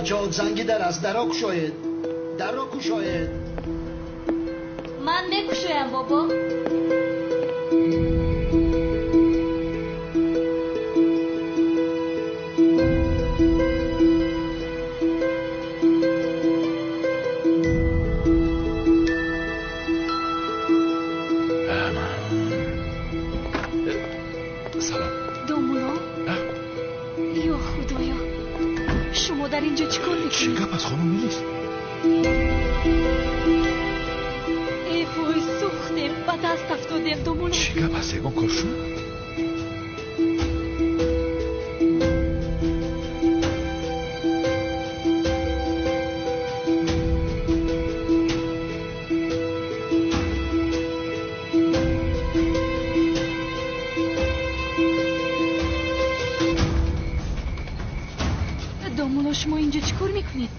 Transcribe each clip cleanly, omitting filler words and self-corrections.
Бачаҳо, занги дар аст, дарро кушоед, дарро кушоед. Ман мекушоям, бобо. Салом. Домулло? Ё Худоё, шумо дар инҷо чӣ кор мекунед? Чӣ гап аст, хонум Мелис? Эй вой, сӯхтем, ба даст афтодем, домулло. Чӣ гап аст, ягон кор шуд? Домулло, шумо инҷо чӣ кор мекунед?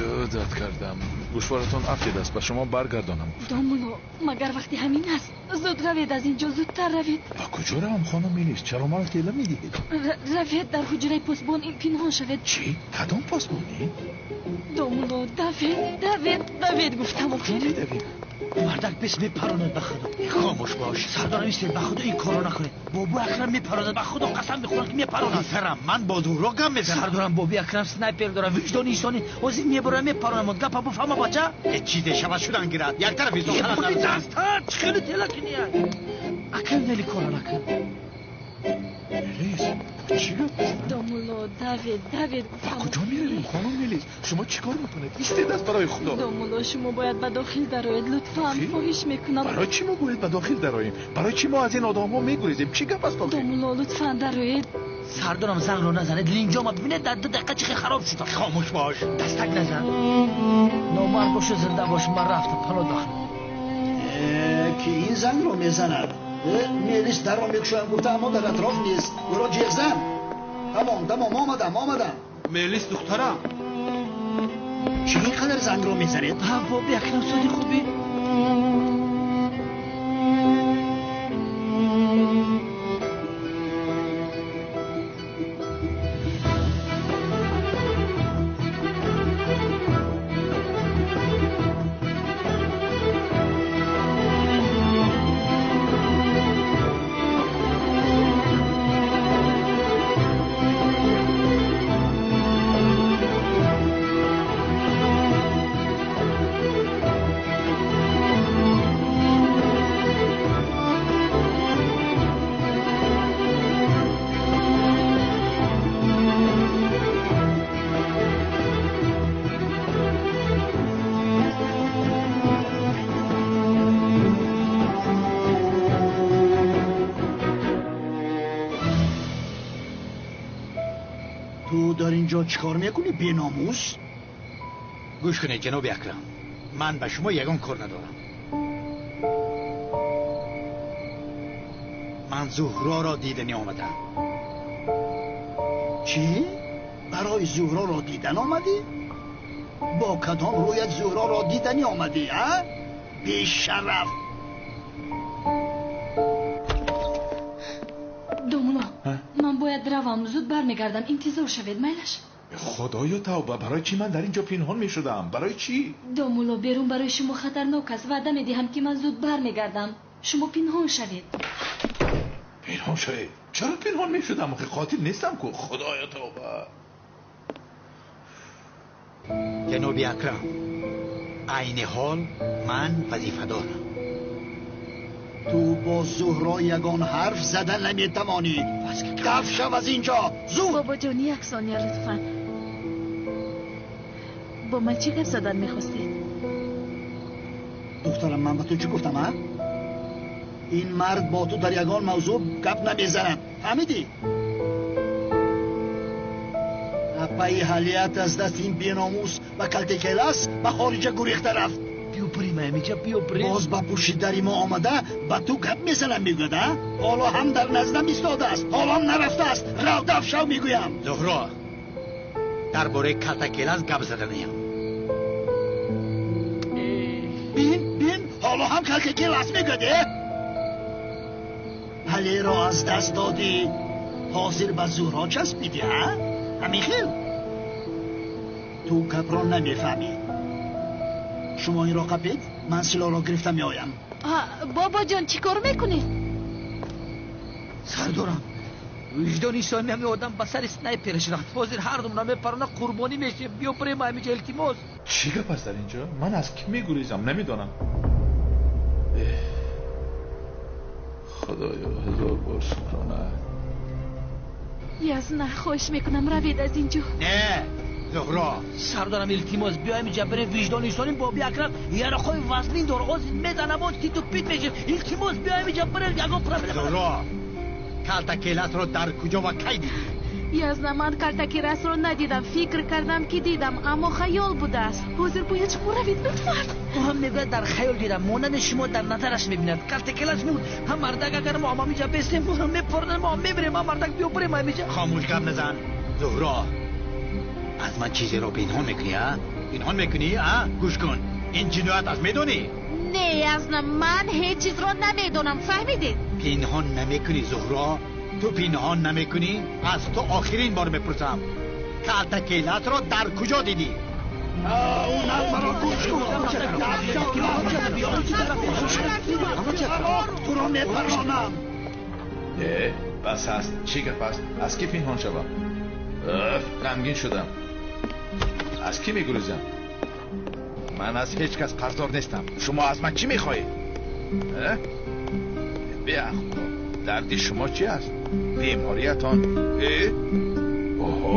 Ёдат кардам, гӯшворатон афтидааст, ба шумо баргардонам. Домулло, магар вақти ҳамин аст? Зуд равед аз инҷо, зудтар равед. Ба куҷо равам, хонум Мелис? Чаро маро тела медиҳед? Равед дар ҳуҷраи посбон пинҳон шавед. Чӣ? Кадом посбонӣ? Домулло, давед, давед, давед, гуфтам. Куҷо медавем? Мардак пес мепаронад, ба худо. Хомӯш бош. Сардорам, истед, ба худо ин корро накунед. Бобои Акрам мепаронад, ба худо қасам мехӯрам, ки мепаронад. Писарам, ман бо Зуҳро гап мезанам. Сардорам, бобои Акрам снайпер дорад, виҷдони инсонӣ. Ҳозир мебарам, мепаронам. Гапа буфаҳма, бача. Э, чизе шавад, шудан гирад. Як тарафи зохалат нарасад. Чӣ хеле тела кунӣ? Акам, вели корро накун. Мелис, чӣ гап аст? Домулло, давед, давед, Ба гуфтам. куҷо меравем, хонум Мелис? Шумо чӣ кор мекунед? Истед аст, барои худо. Домулло, шумо бояд ба дохил дароед, лутфан, Дохил? хоҳиш мекунам. Барои чӣ мо бояд ба дохил дароем? Барои чӣ мо аз ин одамҳо мегурезем? Чӣ гап аст охир? Домулло, лутфан дароед. Сардорам, зангро назанед, линҷома бибинед, дар 2 дақиқа чӣ хел хароб шудам. Хомӯш бош. Дастак назан. Номард бошу, зинда бош, ман рафтам, паноҳ дохил. Ки ин зангро мезанад? Мелис дарро мекушоям гуфта, аммо дар атроф нест. Ӯро ҷеғ зан. Тамом, тамом, омадам, омадам. Мелис, духтарам. Чӣ ин қадар зангро мезанед? Ҳа, боби Акрам, соди хубӣ? Ту дар инҷо чӣ кор мекунӣ, беномус? Гӯш кунед, ҷаноби Акрам, ман ба шумо ягон кор надорам. Ман Зуҳроро диданӣ омадам. Чӣ? Барои Зуҳроро дидан омадӣ? Бо кадом рӯят Зуҳроро диданӣ омадӣ, а? Бешараф! Домулло, ман бояд равам, зуд бармегардам, интизор шавед, майлаш? Худоё тавба, барои чӣ ман дар инҷо пинҳон мешудам? Барои чӣ? Домулло, берун барои шумо хатарнок аст. Ваъда медиҳам, ки ман зуд бармегардам. Шумо пинҳон шавед. Пинҳон шавед? Чаро пинҳон мешудам? Охи қотил нестам ку. Худоё тавба. Ҷаноби Акрам, айни ҳол ман вазифа дорам. Ту бо Зуҳро ягон ҳарф зада наметавонӣ. Даф шав аз инҷо, зуд! Бобоҷон, як сония лутфан. Бо ман чӣ гап задан мехостед? Духтарам, ман ба ту чӣ гуфтам, а? Ин мард бо ту дар ягон мавзӯъ гап намезанад. Фаҳмидӣ? Апаи ҳалият аз дасти ин беномус ва калтакелас ба хориҷа гурехта рафт. Биё бирем, ҳамиҷа, биё бирем. Боз ба пушти дари мо омада ба ту гап мезанам, мегӯяд, а? Ҳоло ҳам дар наздам истодааст, ҳоло ҳам нарафтааст. Рав, даф шав, мегӯям. Зуҳро, дар бораи калтакелас гап заданиям. Бин, бин, ҳоло ҳам калтакелас мегӯяд, э? Ҳалеро аз даст додӣ, ҳозир ба Зуҳро часпидӣ, а? Ҳамин хел? Ту гапро намефаҳмӣ. Шумо инро қапед, ман силоҳро гирифта меоям. Бобоҷон, чӣ кор мекунед? Сардорам, виҷдони инсони ҳамин одам ба сари снайпераш рафт. Ҳозир ҳардумона мепарона, қурбонӣ мешем. Биё бирем ҳаминҷо, илтимос. Чӣ гап аст дар инҷо? Ман аз кӣ мегурезам, намедонам. Худоё, ҳазор бор шукрона. Язна, хоҳиш мекунам, равед аз инҷо. Не, Зуҳро. Сардорам, илтимос, биё ҳаминҷо бирем. Виҷдони инсонӣ Боби Акрам ярақҳои вазнин дора. Ҳозир мезанам, боз титу пит мешем. Илтимос, биё ҳаминҷо бирем, ягон проблема. Зуҳро, калтакеласро дар куҷо ва кай дидӣ? Язна, ман калтакеласро надидам. Фикр кардам, ки дидам, аммо хаёл будааст. Ҳозир бояд шумо равед, лутфан. Ӯ ҳам мегӯяд, дар хаёл дидам. Монанди шумо дар назараш мебинад. Калтакелас мурд. Ҳам мардак, агар мо ҳаминҷо бестем, моро мепаронанд, мо мемирем. Ҳам мардак, биё бирем ҳаминҷо. Хомӯш, гап назан. Зуҳро, аз ман чизеро пинҳон мекунӣ, а? Пинҳон мекунӣ, а? Гӯш кун, ин ҷиноят аст, медонӣ? Не, Язна, ман ҳеҷ чизро намедонам, фаҳмидед? Пинҳон намекунӣ, Зуҳро? Ту пинҳон намекунӣ? Аз ту охирин бор мепурсам, калтакелатро дар куҷо дидӣ? Маро гӯш кун, туро мепаронам. Э, бас аст. Чӣ гап аст? Аз кӣ пинҳон шавам? Ғамгин шудам. Аз кӣ мегурезам? Ман аз ҳеҷ кас қарздор нестам. Шумо аз ман чӣ мехоҳед? Беақло, дарди шумо чӣ аст? Бемориятон? Оҳо,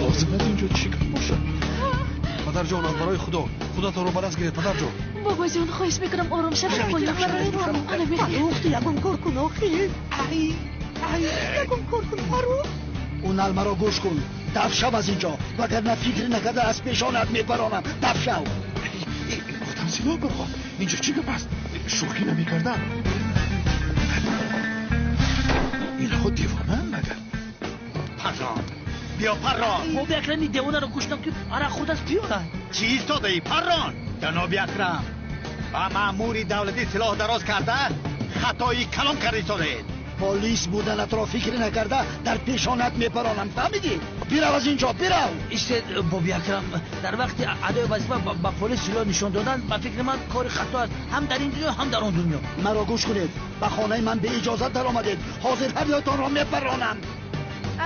лозим аз инҷо чӣ гап бошад? Падарҷон, аз барои Худо худатонро ба даст гиред, падарҷон. Бобоҷон, хоҳиш мекунам, ором шавед. Фаррух, ту ягон кор кун, охир. Ягон кор кун, Фаррух. Унал, маро гӯш кун, даф шав аз инҷо, вагарна фикр накарда аз пешонат мепаронам. Даф шав. Одам силоҳ бихоҳ. Инҷо чӣ гап аст? Шӯхӣ намекардам. Инҳо девонаанд магар? Паррон, биё, паррон. Боби Акрам, ин девонаро куштам, ки арақ худ аз пиёла. Чӣ истодаӣ, паррон? Ҷаноби Акрам, ба маъмури давлатӣ силоҳ дароз карда, хатои калон карда истодаед. Полис буданатро фикр накарда дар пешонат мепаронам, фаҳмидӣ? Бирав аз инҷо, бирав. Истед, Боби Акрам, дар вақти адои вазифа ба полис силоҳ нишон додан, ба фикри ман, кори хато аст, ҳам дар ин дунё, ҳам дар он дунё. Маро гӯш кунед, ба хонаи ман беиҷозат даромадед, ҳозир ҳар мепаронам.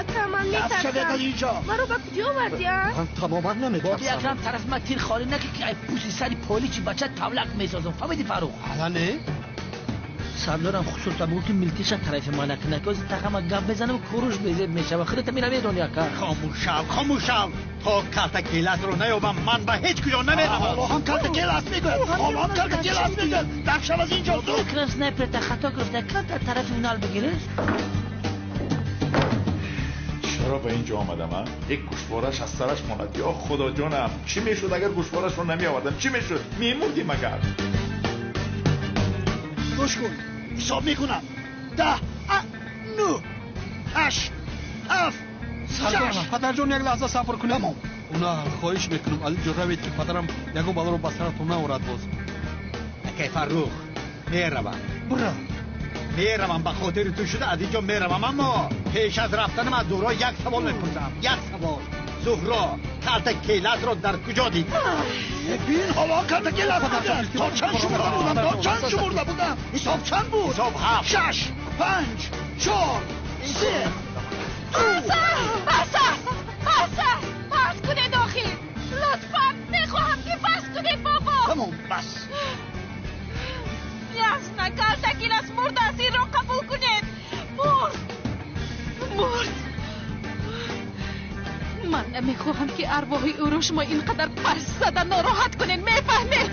Ака, ман Даф шавед аз инҷо. Маро ба куҷо овардӣ, а? Ман тамоман Боби наметарсам. Акрам, тарафи ман тир холӣ наки, ки ай пӯсти сари поличи бача тавлак месозам, фаҳмидӣ, Фаррух? Ҳала не. Сардорам, хусусан бигӯ, ки милтиша тарафи ман накунад, ки ҳозир тахама гап мезанам, куруш безеб мешава. Худата мира медонӣ, ака. Хомӯш шав, хомӯш шав. То калтакеласро наёбам, ман ба ҳеҷ куҷо намеравам. Ҳоло ҳам калтакелас мегӯяд, ҳоло ҳам калтакелас мегӯяд. Даф шав аз инҷо, зуд. Акрам снайперта хато гирифта, камтар тарафи унал бигиред. Чаро ба инҷо омадам, а? Як гӯшвораш аз сараш монад. Ё Худоҷонам, чӣ мешуд, агар гӯшворашро намеовардам? Чӣ мешуд? Мемурдим агар. Гӯш кун, ҳисоб мекунам: 10, 9, 8, 7, 6. Падарҷон, як лаҳза сабр кунед. Тамом. Унал, хоҳиш мекунам, аз инҷо равед, ки падарам ягон балоро ба саратон наорад боз. Акай Фаррух, меравам. Бирав. Меравам, ба хотири ту шуда аз инҷо меравам, аммо пеш аз рафтанам аз Зуҳро як савол мепурсам, як савол. Зуҳро, калтакеласро дар куҷо дидӣ? Бин, ҳоло калтакелас мегӯяд. То чанд шумурда будам? То чанд шумурда будам? Ҳисоб чанд буд? Ҳисоб 7. 6, 5, 4, 3, 2. Бас аст, бас аст, бас кунед охир. Лутфан, мехоҳам, ки бас кунед, бобо. Тамом, бас. Ясна, калтакелас мурдааст, инро қабул кунед. Мурд, мурд. Ман намехоҳам, ки арвоҳи ӯро шумо ин қадар пас зада нороҳат кунед, мефаҳмед?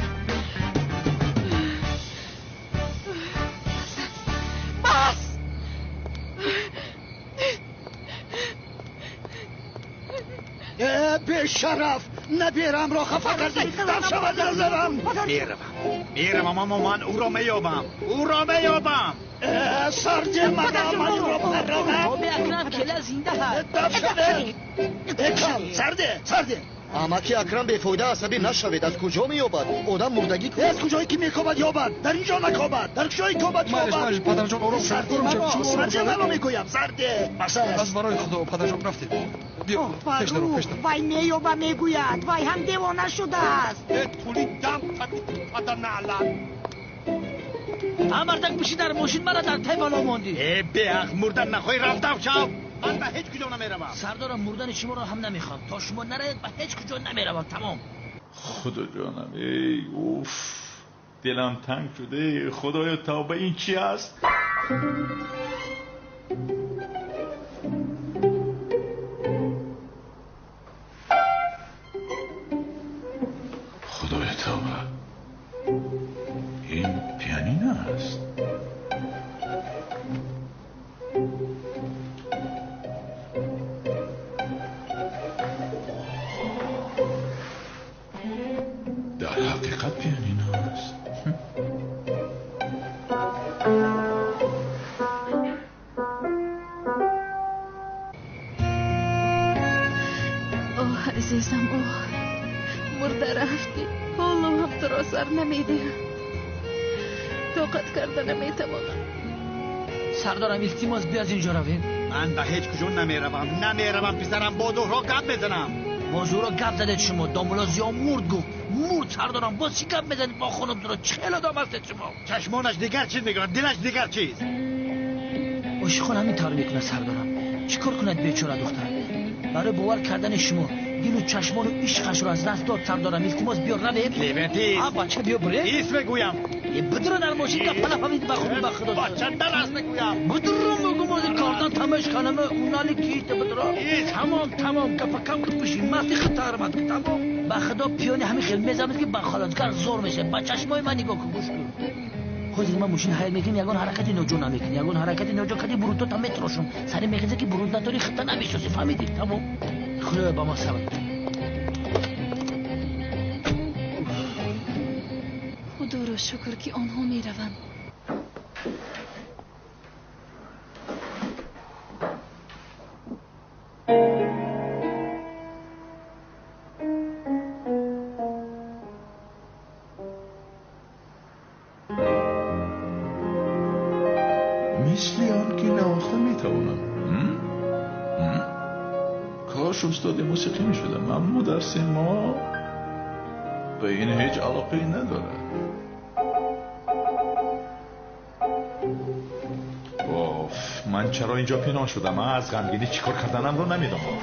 Бас. Э, бешараф, наберамро хафа кардӣ. Даф шав аз назарам. Меравам, меравам, аммо ман ӯро меёбам, ӯро меёбам. Э, сарде мана, ман инро парронам. Боби Акрам, кела зинда ҳаст. Даф шавед. Э, кал сарде, сарде. Амаки Акрам, бефоида асабӣ нашавед. Аз куҷо меёбад? Одам мурдагӣ ку. Аз куҷое ки мекобад ёбад, дар ин ҷо накобад, дар куҷое кобад ёбад. Падарҷон, ором шавед. Сарде маро мегӯям, сарде. Бас аст. Аз барои Худо, падарҷон, рафтед. Биё, пеш даро, пеш даро. Вай меёба мегӯяд, вай ҳам девона шудааст. Э, тули дам табид, падар наалат. Мардак, биши дар мошин, мара дар тай бало мондӣ. Э, беақл, мурдан нахоҳӣ, рафтам шав. Ман ба ҳеҷ куҷо намеравам. Сардорам, мурдани шуморо ҳам намехоҳам. То шумо наравед, ба ҳеҷ куҷо намеравам. Тамом. Худо ҷонам, эй, уф, дилам танг шуде. Худоё, тавба, ин чӣ аст? Худоё, тавба, ин пианино аст. Дар ҳақиқат пианино аст. Оҳ, азизам, оҳ, мурда рафтӣ, ҳоло ҳам туро сар намедиҳам, тоқат карда наметавонам. Сардорам, илтимос, биё аз инҷо равем. Ман ба ҳеҷ куҷо намеравам, намеравам, писарам, бо Зуҳро гап мезанам. Бо Зуҳро гап задед шумо? Домулло Зиё мурд, гуфт мурд. Сардорам, боз чӣ гап мезанед бо хонум Зуҳро? Чӣ хел одам ҳастед шумо? Чашмонаш дигар чиз мегӯяд, дилаш дигар чиз. Ошиқон ҳамин тавр мекунад, сардорам. Чӣ кор кунад бечора духтар? Барои бовар кардани шумо дилу чашмону ишқашро аз даст дод. Сардорам, илтимос, биё равем. Левенти, а бача, биё бирем. Ис мегӯям. Бидро дар мошин, гап нафаҳмид. Ба худ, ба худо, бача, дарас мегӯям. Бидро, мегум, ози кардан тамаш канама унали кита бидро. Тамом, тамом, гапа кам ки пуши масти худ тармад ки тамом. Ба худо, пиёни ҳамин хел мезанад, ки ба халосгар зор мешавад. Ба чашмои ман нигоҳ кун, гӯш кун. Ҳозир ман мошин ҳайр мекунем, ягон ҳаракати ноҷо намекунӣ. Ягон ҳаракати ноҷо кардӣ, бурутота метрошум. Сари мехеза, ки бурут надорӣ, худта намешносӣ, фаҳмидӣ? Тамом, худоё, ба мо сабр. Худоро шукр, ки онҳо мераванд. Мисли он ки навохта метавонам. Кош устоди мусиқӣ мешудам, аммо дарси мо ба ин ҳеҷ алоқае надорад. Оф, ман чаро инҷо пинҳон шудам? Ман аз ғамгинӣ чӣ кор карданамро намедонам.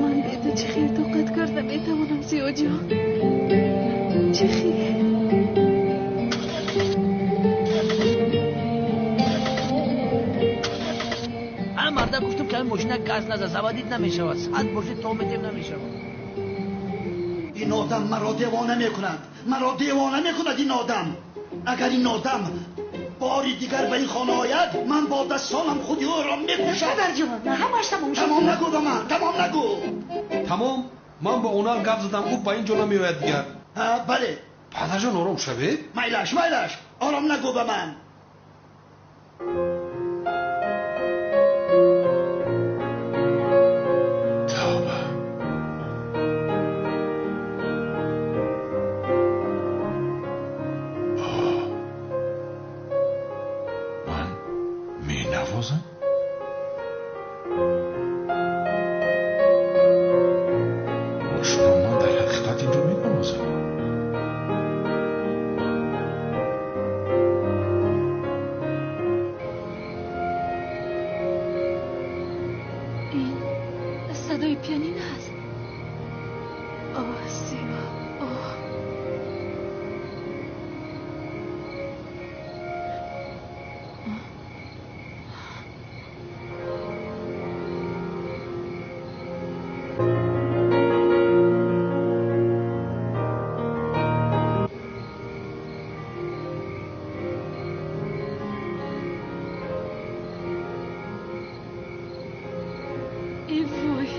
Ман бе ту чӣ хел тоқат карда метавонам, Зиёҷон? Чӣ хел? Марда, гуфтам, ки ҳамин мошина газ наза, заводить намешавад. Сад боши то метем, намешавад. Ин одам маро девона мекунад, маро девона мекунад ин одам. Агар ин одам бори дигар ба ин хона ояд, ман бо дастонам худи ӯро мекушам. Падарҷон, ҳамаш тамом шуд. Тамом нагӯ ба ман, тамом нагӯ. Тамом, ман бо онар гап задам, ӯ ба ин ҷо намеояд дигар. Бале. Падарҷон, ором шавед. Майлаш, майлаш, ором нагӯ ба ман. Тавба. Ман менавозам? Ошно, ман дар ҳақиқат инро менавозам. Ин садои пианино аст. Оҳ, Зиё, оҳ. Эй вой,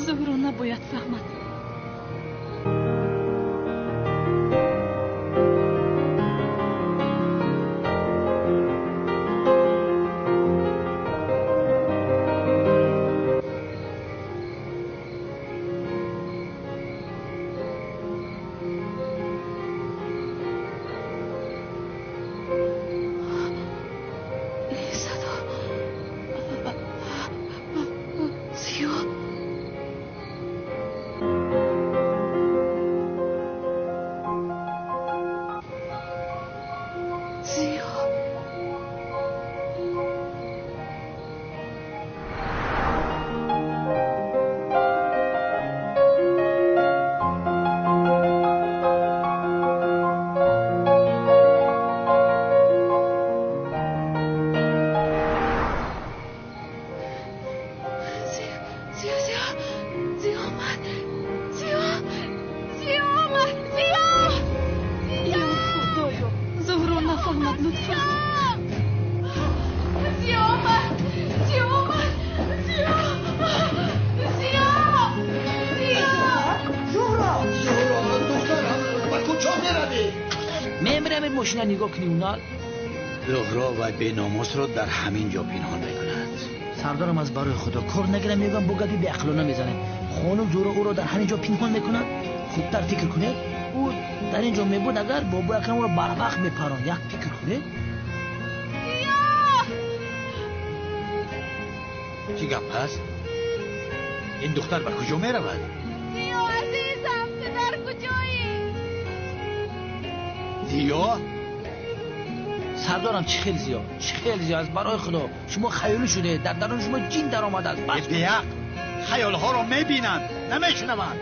Зуҳро набояд фаҳмад. меравӣ? Мемирам, ин мошина нигоҳ кунӣ, Унал. Зуҳро ва беномусро дар ҳамин ҷо пинҳон мекунад. Сардорам, аз барои Худо кор нагирам, мегӯям бо гапи беақлона мезанед. Хонум Зуҳро ӯро дар ҳамин ҷо пинҳон мекунад. Хубтар фикр кунед, ӯ дар ин ҷо мебуд, агар бобои Акрам ӯро барвақт мепаронд. Як фикр кунед. Чӣ гап аст? Ин духтар ба куҷо меравад? Зиё, азизам, ту дар куҷоӣ? Зиё? Сардорам, чӣ хел зиё, чӣ хел зиё, аз барои Худо шумо хаёлӣ шудаед, дар даруни шумо ҷин даромадааст. Беақл, хаёлҳоро мебинанд, намешунаванд.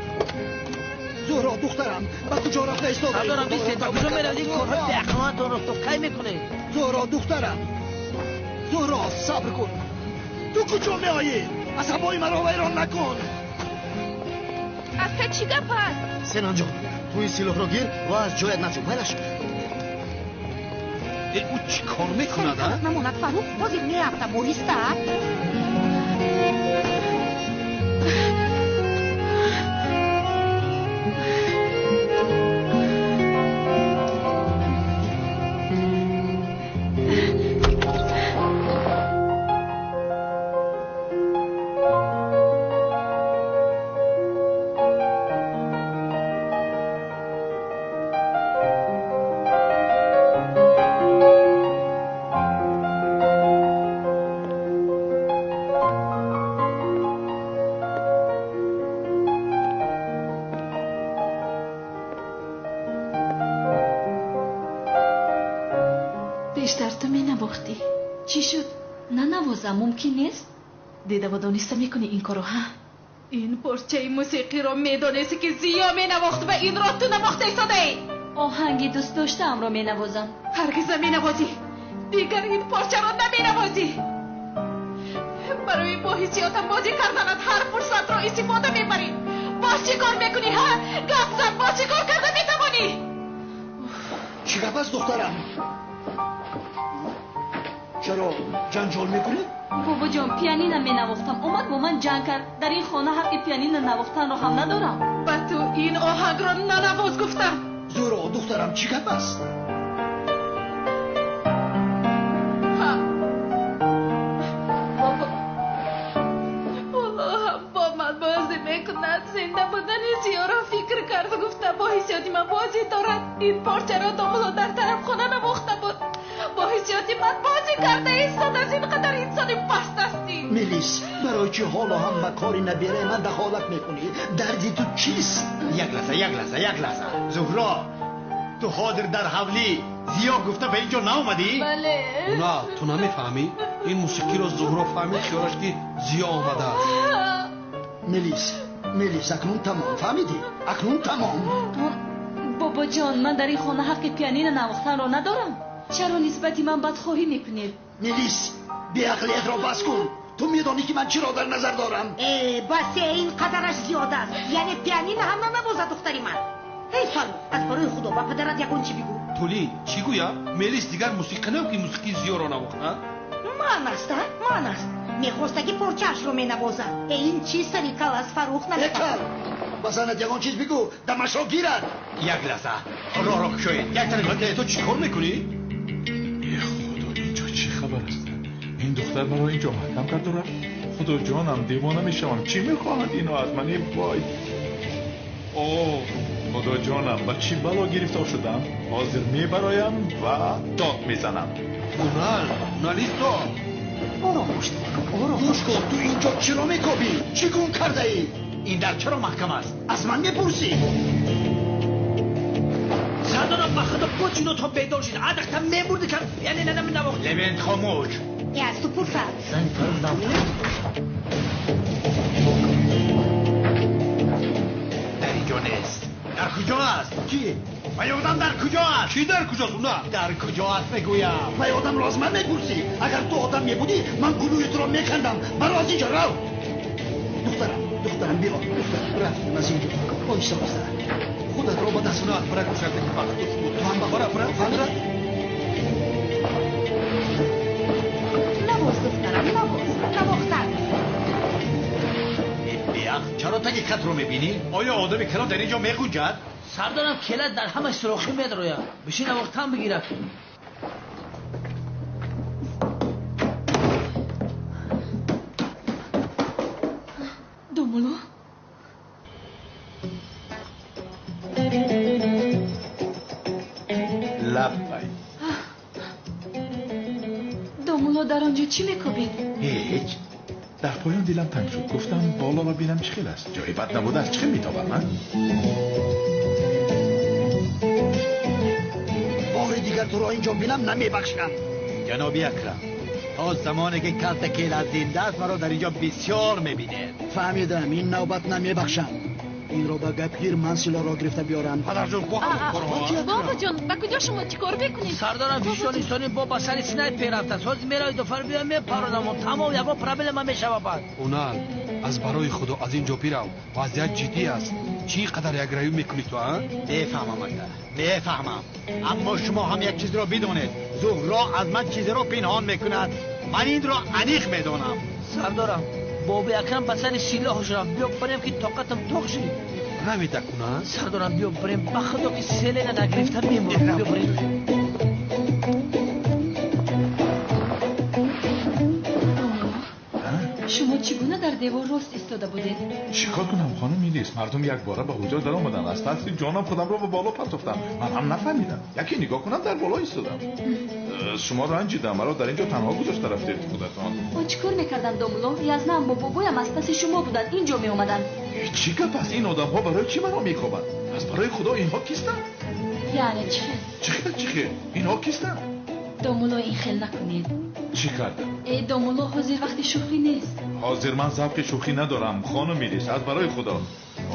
Зуҳро, духтарам, ба куҷо рафта истодаӣ? Сардорам, бистед, ба куҷо меравед? Ин корҳои беақлонатонро то кай мекунед? Зуҳро, духтарам, Зуҳро, сабр кун. Ту куҷо меоӣ? Асабои маро вайрон накун. Ака, чӣ гап аст? Сенонҷон, ту ин силоҳро гир ва аз ҷоят наҷӯ. Майлаш. Ӯ чӣ кор мекунад? Намонад, Фаррух, ҳозир меафтам, оҳиста. Бештар ту менавохтӣ. Чӣ шуд? Нанавозам мумкин нест? Дида ва дониста мекунӣ ин корро, ҳа? Ин порчаи мусиқиро медонисти, ки Зиё менавохт ва инро ту навохта истодаӣ. Оҳанги дӯст доштаамро менавозам. Ҳаргиз наменавозӣ. Дигар ин порчаро наменавозӣ. Барои бо ҳиссиётам бозӣ карданат ҳар фурсатро истифода мебарӣ. Боз чӣ кор мекунӣ, ҳа? Гап зан, боз чӣ кор карда метавонӣ? Чӣ гап аст, духтарам? Чаро ҷанҷол мекунед? Бобоҷон, пианино менавохтам, омад бо ман ҷанг кард. Дар ин хона ҳаққи пианино навохтанро ҳам надорам. Ба ту ин оҳангро нанавоз гуфтам. Зуҳро, духтарам, чӣ гап аст? Ҳа, бобо, ҳоло ҳам бо ман бозӣ мекунад. Зинда будани Зиёро фикр кард, гуфта бо ҳиссиёти ман бозӣ дорад. Ин порчаро домуло дар тарафхона навохта буд. Бо ҳиссиёти ман бозӣ карда истодааст. Ин қадар инсони паст ҳастӣ. Мелис, барои чӣ ҳоло ҳам ба кори набираи ман дахолат мекунӣ? Дарди ту чист? Як лаҳза, як лаҳза, як лаҳза. Зуҳро, ту ҳозир дар ҳавлӣ Зиё гуфта ба ин ҷо наомадӣ? Бале. На, ту намефаҳмӣ? Ин мусиқиро Зуҳро фаҳмид, хиёлаш ки Зиё омадааст. Мелис, Мелис, акнун тамом, фаҳмидӣ? Акнун тамом. Бобоҷон, ман дар ин хона ҳаққи пианино навохтанро надорам. Чаро нисбати ман бадхоҳӣ мекунед? Мелис, беақлиятро бас кун. Ту медонӣ, ки ман чиро дар назар дорам. Э, басе, ин қадараш зиёд аст. Яъне пианино ҳам нанавозад духтари ман. Эй, Фаррух, аз барои Худо ба падарат ягон чӣ бигӯ. Тулин, чӣ гӯям? Мелис дигар мусиқӣ не, ки мусиқии Зиёро навохт, а? Ман аст, а? Ман аст. Мехостаги порчаашро менавозад. Э, ин чӣ сари кал аст, Фаррух, Э, кал, ба занат ягон чиз бигӯ, дамашро гирад. Як лаҳза, роҳро кушоед. Як тараф. Ту чӣ кор мекунӣ? Э, Худо, инҷо чӣ хабар аст? Ин духтар маро инҷо маҳкам карду рафт. Худо ҷонам, девона мешавам. Чӣ мехоҳад ино аз ман? Э, вой! О, Худо ҷонам, ба чӣ бало гирифтор шудам? Ҳозир мебароям ва дод мезанам. Унал, Уналисто. Ором бош, ором. Гӯш кун, ту инҷо чиро мекобӣ? Чӣ гум кардаӣ? Ин дар чаро маҳкам аст? Аз ман мепурсӣ? Сардорам, ба Худо, бо то бедор шид. Адахта мебурди, кам пианино наменавохт. Левент, хомӯш. Э, аз ту пурсад. Зани Фаррух навохт. Дар инҷо нест. Дар куҷо аст? Ки вай одам дар куҷо аст? Чӣ дар куҷост, Унал? Дар куҷо аст, мегӯям. Вай одамро аз ман мепурсӣ? Агар ту одам мебудӣ, ман гулӯи туро мекандам. Баро аз инҷо, рав. Духтарам, духтарам, биё, духтарам, рафтем аз инҷо. Оҳиста, оҳиста, худатро ба даст. Унал, бара кушакда ки вақт буд. Ту ҳам ба Бара, бара, бара. Навоз, духтарам, навоз. Навохтан. Э, беақл, чаро таги катро мебинӣ? Оё одами калон дар ин ҷо мегунҷад? Сардорам келат дар ҳама сӯрохӣ медрояд. Бишин навохтан бигирад. Домулло? Лаббай. Домулло дар он ҷо чӣ мекобед? Ҳеҷ. Дар поён дилам танг шуд. Гуфтам болоро бинам чӣ хел аст. Ҷои бад набудааст, чӣ хел метобам, а? Бори дигар туро инҷо бинам намебахшам. Ҷаноби Акрам, то замоне ки калта келат зинда аст, маро дар инҷо бисёр мебинед. Фаҳмидам, ин навбат намебахшам. Инро ба гап гир, ман силоҳро гирифта биёрам. Падарҷон, бо ҳамон корҳо. Бобоҷон, ба куҷо шумо чӣ кор мекунед? Сардорам фишон инсони бо ба сари снайпер рафтааст. Ҳозир меравед дофар биёям мепаронам. Тамом, ягон проблема мешава баъд. Унал, аз барои Худо аз ин ҷо бирав. Вазъият ҷиддӣ аст. Чӣ қадар якравӣ мекунӣ ту, а? Мефаҳмам, ака, мефаҳмам. Аммо шумо ҳам як чизро бидонед. Зуҳро аз ман чизеро пинҳон мекунад. Ман инро аниқ медонам. Сардорам, боби Акрам ба сари силоҳаш рафт. Биё барем ки тоқатам тоқ шид. Равед акуна? Сардорам, биё барем. Ба Худо ки селена нагирифта мемонам. Биё барем. Шумо чӣ гуна дар девор рост истода будед? Чӣ кор кунам, хонум Милис? Мардум якбора ба ҳуҷра даромаданд. Аз тарси ҷонам худамро ба боло партофтам. Ман ҳам нафаҳмидам. Яке нигоҳ кунам, дар боло истодам. Шумо ранҷидам, маро дар инҷо танҳо гузошта рафтед худатон. О, чӣ кор мекардам, домулло? Язнаам бо бобоям аз паси шумо буданд, инҷо меомаданд. Чӣ гап аст? Ин одамҳо барои чӣ маро мекобанд? Аз барои Худо инҳо кистанд? Яъне чӣ хел? Чӣ хел, чӣ хел? Инҳо кистанд? Домулло, ин хел накунед. Чӣ кардам? Э, домулло, ҳозир вақти шӯхӣ нест. Ҳозир ман завқи шӯхӣ надорам, хонум Милис, аз барои Худо.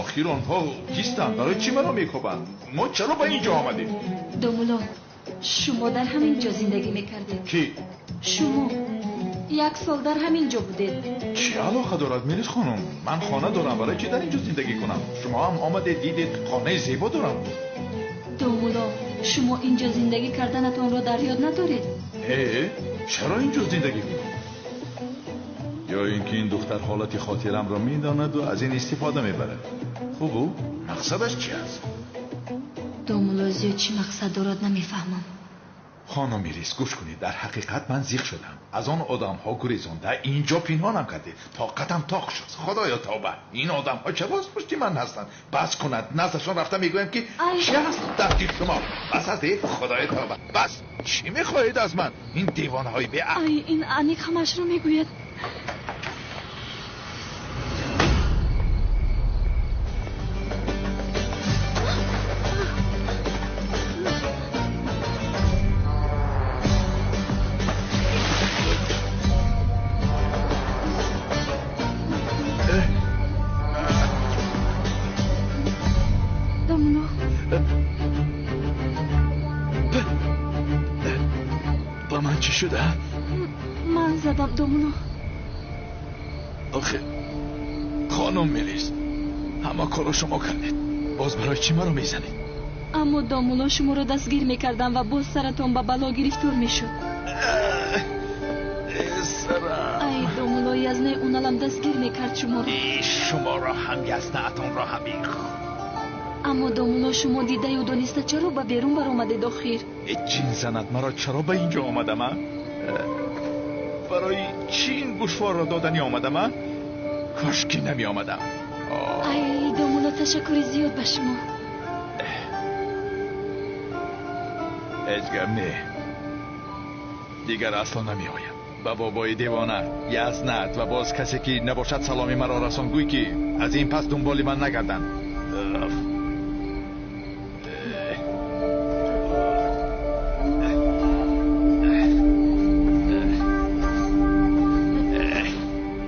Охир онҳо кистанд? Барои чӣ маро мекобанд? Мо чаро ба инҷо омадем? Домулло, шумо дар ҳамин ҷо зиндагӣ мекардед. Кӣ? Шумо як сол дар ҳамин ҷо будед. Чӣ алоқа дорад, Милис хонум? Ман хона дорам, барои чӣ дар инҷо зиндагӣ кунам? Шумо ҳам омадед, дидед, хонаи зебо дорам. Домулло, шумо инҷо зиндагӣ карданатонро дар ёд надоред? Э, чаро инҷо зиндагӣ кунам? Ё ин ки ин духтар ҳолати хотирамро медонаду аз ин истифода мебарад. Хуб, ӯ мақсадаш чӣ аст? Домулло, зиёд чӣ мақсад дорад намефаҳмам. Хонум Милис, гӯш кунед, дар ҳақиқат ман зиқ шудам. Аз он одамҳо гурезонда инҷо пинҳонам кардед. Тоқатам тоқ шуд. Худоё тавба. Ин одамҳо чаро аз пушти ман ҳастанд? Бас кунад. Наздашон рафта мегӯям ки чӣ ҳаст дар дил шумо? Бас аст, э, худоё тавба. Бас. Чӣ мехоҳед аз ман? Ин девонаҳои беақл. Ай, ин аниқ ҳамашро мегӯяд. Ба ман чӣ шуда? Ман задам, домулло. Охир, хонум Милис, ҳама корро шумо кардед. Боз барои чӣ маро мезанед? Аммо домулло, шуморо дастгир мекардам ва боз саратон ба бало гирифтор мешуд. Сарам. Ай, домулло, язнаи уналам дастгир мекард шуморо. Шуморо ҳам, язнаатонро ҳам. Аммо домулло, шумо дидаю дониста чаро ба берун баромадед охир? Чин занад маро, чаро ба инҷо омадам, а? Барои чӣ ин гӯшворро доданӣ омадам, а? Кошки намеомадам. Ай, домулло, ташаккури зиёд ба шумо. Ҳеҷ гап не. Дигар асло намеоям. Ба бобои девона, язнат ва боз касе ки набошад саломи маро расон, гӯй ки аз ин пас дунболи ман нагарданд.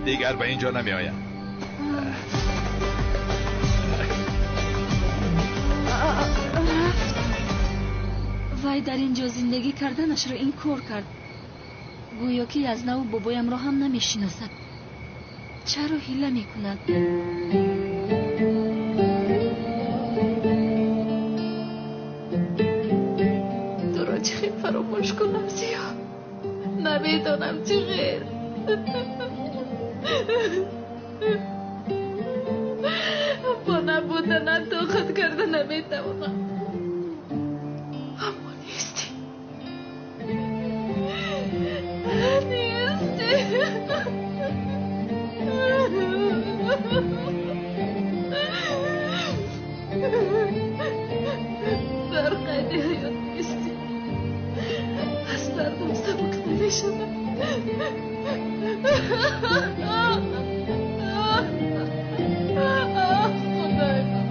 Дигар ба инҷо намеоям. Рафт. Вай дар ин ҷо зиндагӣ карданашро инкор кард. Гӯё ки язнаву бобоямро ҳам намешиносад. Чаро ҳила мекунад? Туро чӣ хел фаромӯш кунам, Зиё? Намедонам чӣ хел. Бо набуд монданат тоқат карда наметавонам. Аммо нестӣ. Нестӣ. Дар қайди ҳаёт нестӣ. Аз дардам сабук намешавам. Худои ман.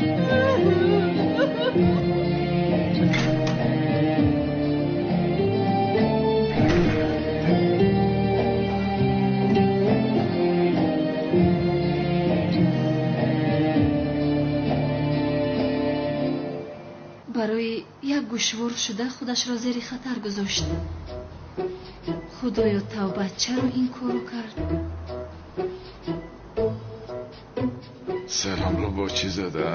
Барои як гӯшвор шуда худашро зери хатар гузошт. Худоё тавба, чаро ин корро кард? Сарамро бо чӣ зада?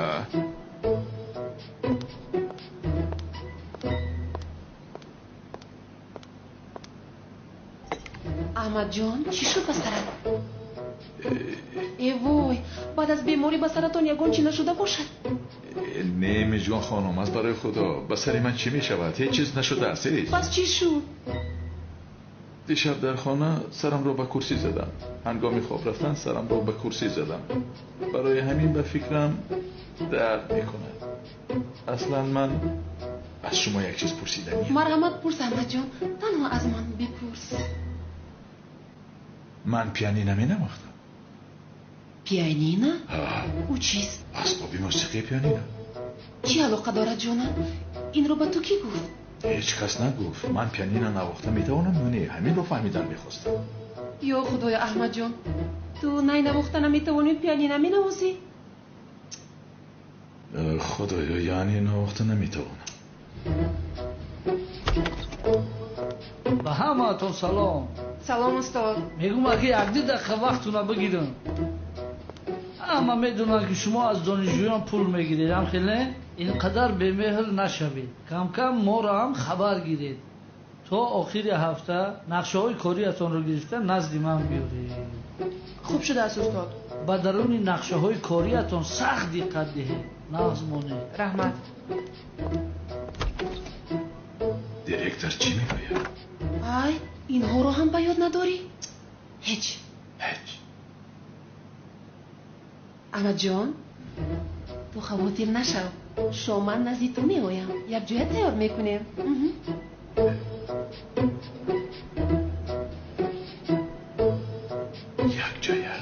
Аҳмадҷон, чӣ шуд ба сарат? Э вой, баъд аз беморӣ ба саратон ягон чӣ нашуда бошад? Не, Мижгон хонум, аз барои Худо, ба сари ман чӣ мешавад? Ҳеҷ чиз нашудааст, ҳеҷ. Пас чӣ шуд? Дишаб дар хона сарамро ба курсӣ задам. Ҳангоми хоб рафтан сарамро ба курсӣ задам. Барои ҳамин ба фикрам дард мекунад. Аслан ман аз шумо як чиз пурсиданиям. Марҳамат, пурс, Аҳмадҷон, танҳо аз ман бипурс. Ман пианино менавохтам. Пианино? Ҳа. Ӯ чист? Асбоби мусиқии пианино. Чӣ алоқа дорад, ҷонам? Инро ба ту кӣ гуфт? Ҳеҷ кас нагуфт. Ман пианино навохта метавонам ё не? Ҳаминро фаҳмидан мехостам. Ё Худоё, Аҳмадҷон, ту най навохта наметавонӣ, пианино менавозӣ? Худоё, яъне навохта наметавонам. Ба ҳамаатон салом. Салом, устод. Мегӯм, аки якду дақиқа вақтуна бигирам. Ҳама медонанд, ки шумо аз донишҷӯён пул мегиред, ҳам хеле? Ин қадар бемеҳр нашавед. Кам-кам моро ҳам хабар гиред. То охири ҳафта нақшаҳои кориятонро гирифта назди ман биёред. Хуб шудааст, устод. Ба даруни нақшаҳои кориятон сахт диққат диҳед. Нағз монед. Раҳмат. Директор чӣ мегӯяд? Ай, инҳоро ҳам ба ёд надорӣ? Ҳеҷ. Ҳеҷ. Аҳмадҷон, ту хавотир нашав. Шоман назди ту меоям. Якҷоя тайёр мекунем. Якҷоя.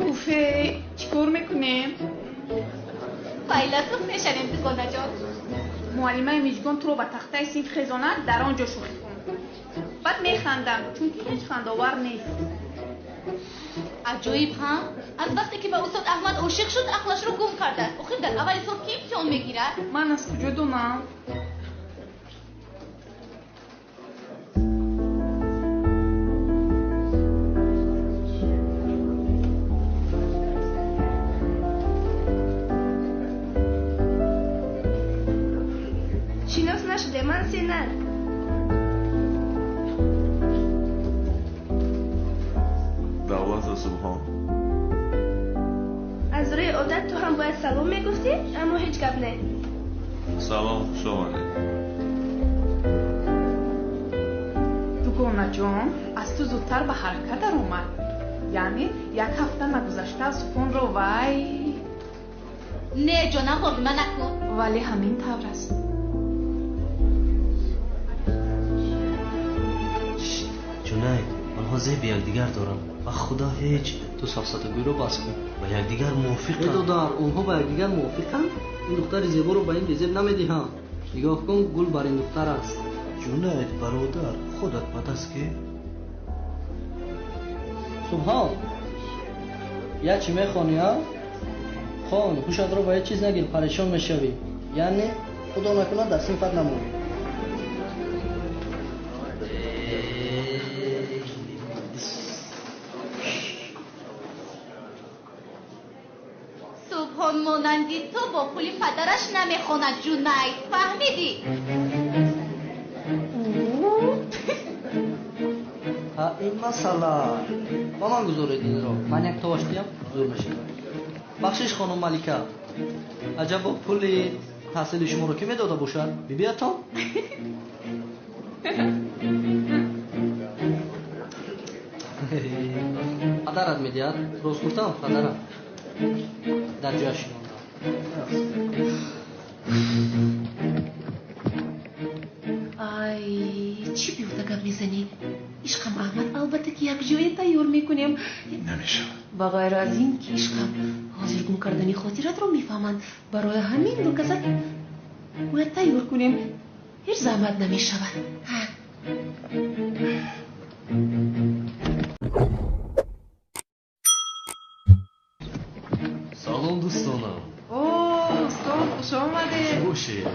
Уфе, чӣ кор мекунем? Файласуф мешавем, дугонаҷон. Муаллимаи Мижгон туро ба тахтаи синф хезонад, дар он ҷо шӯхӣ кун. Баъд механдам, чунки ҳеҷ хандовар нест. Аҷоиб, ҳа? Аз вақте ки ба устод Аҳмад ошиқ шуд, ақлашро гум кардааст. Охир дар аввали сол ки имтиҳон мегирад? Ман аз куҷо донам? Шинос нашуде, ман Сенар. Давлата Субҳон. Аз рӯи одат ту ҳам бояд салом мегуфтӣ, аммо ҳеҷ гап не. Салом, хуш омадед. Дугонаҷон, аз ту зудтар ба ҳаракат даромад. Яъне як ҳафта нагузашта Субҳонро вай. Не, ҷонам, воҳима накун. Вале ҳамин тавр аст. Ҷунайд, онҳо зеби якдигар доранд. Ба Худо ҳеҷ. Ту сафсатагӯйро бас кун. Ба якдигар мувофиқанд. Э додар, онҳо ба якдигар мувофиқанд? Ин духтари зеборо ба ин безеб намедиҳам. Нигоҳ кун, гул бар ин духтар аст. Ҷунайд, бародар, худат ба даст ки? Субҳон, як чӣ мехонӣ, а? Хон, ҳушатро ба ҳеҷ чиз нагир, парешон мешавӣ. Яъне, худо накунад дар синфат намонӣ. Субҳон монанди ту бо пули падараш намехонад, Ҷунайд. Фаҳмидӣ? Ин масъала. Ба ман гузоред инро. Ман як товаш диям, зур мешавад. Бахшиш, хонум Малика. Аҷабо пули таҳсили шуморо ки медода бошад? Бибиятон? Падарат медиҳад? Рост гуфтам, падарат. Дар ҷояш шинондам. Ай, чӣ беҳуда гап мезанӣ? Ишқам Аҳмад, албатта ки якҷоя тайёр мекунем. Намешавад. Ба ғайр аз ин ки ишқам ҳозир гум кардани хотиратро мефаҳманд. Барои ҳамин ду каса бояд тайёр кунем. Ҳеҷ заҳмат намешавад. Салом дӯстонам. О, устод, хуш омадед. Чӣ бошед?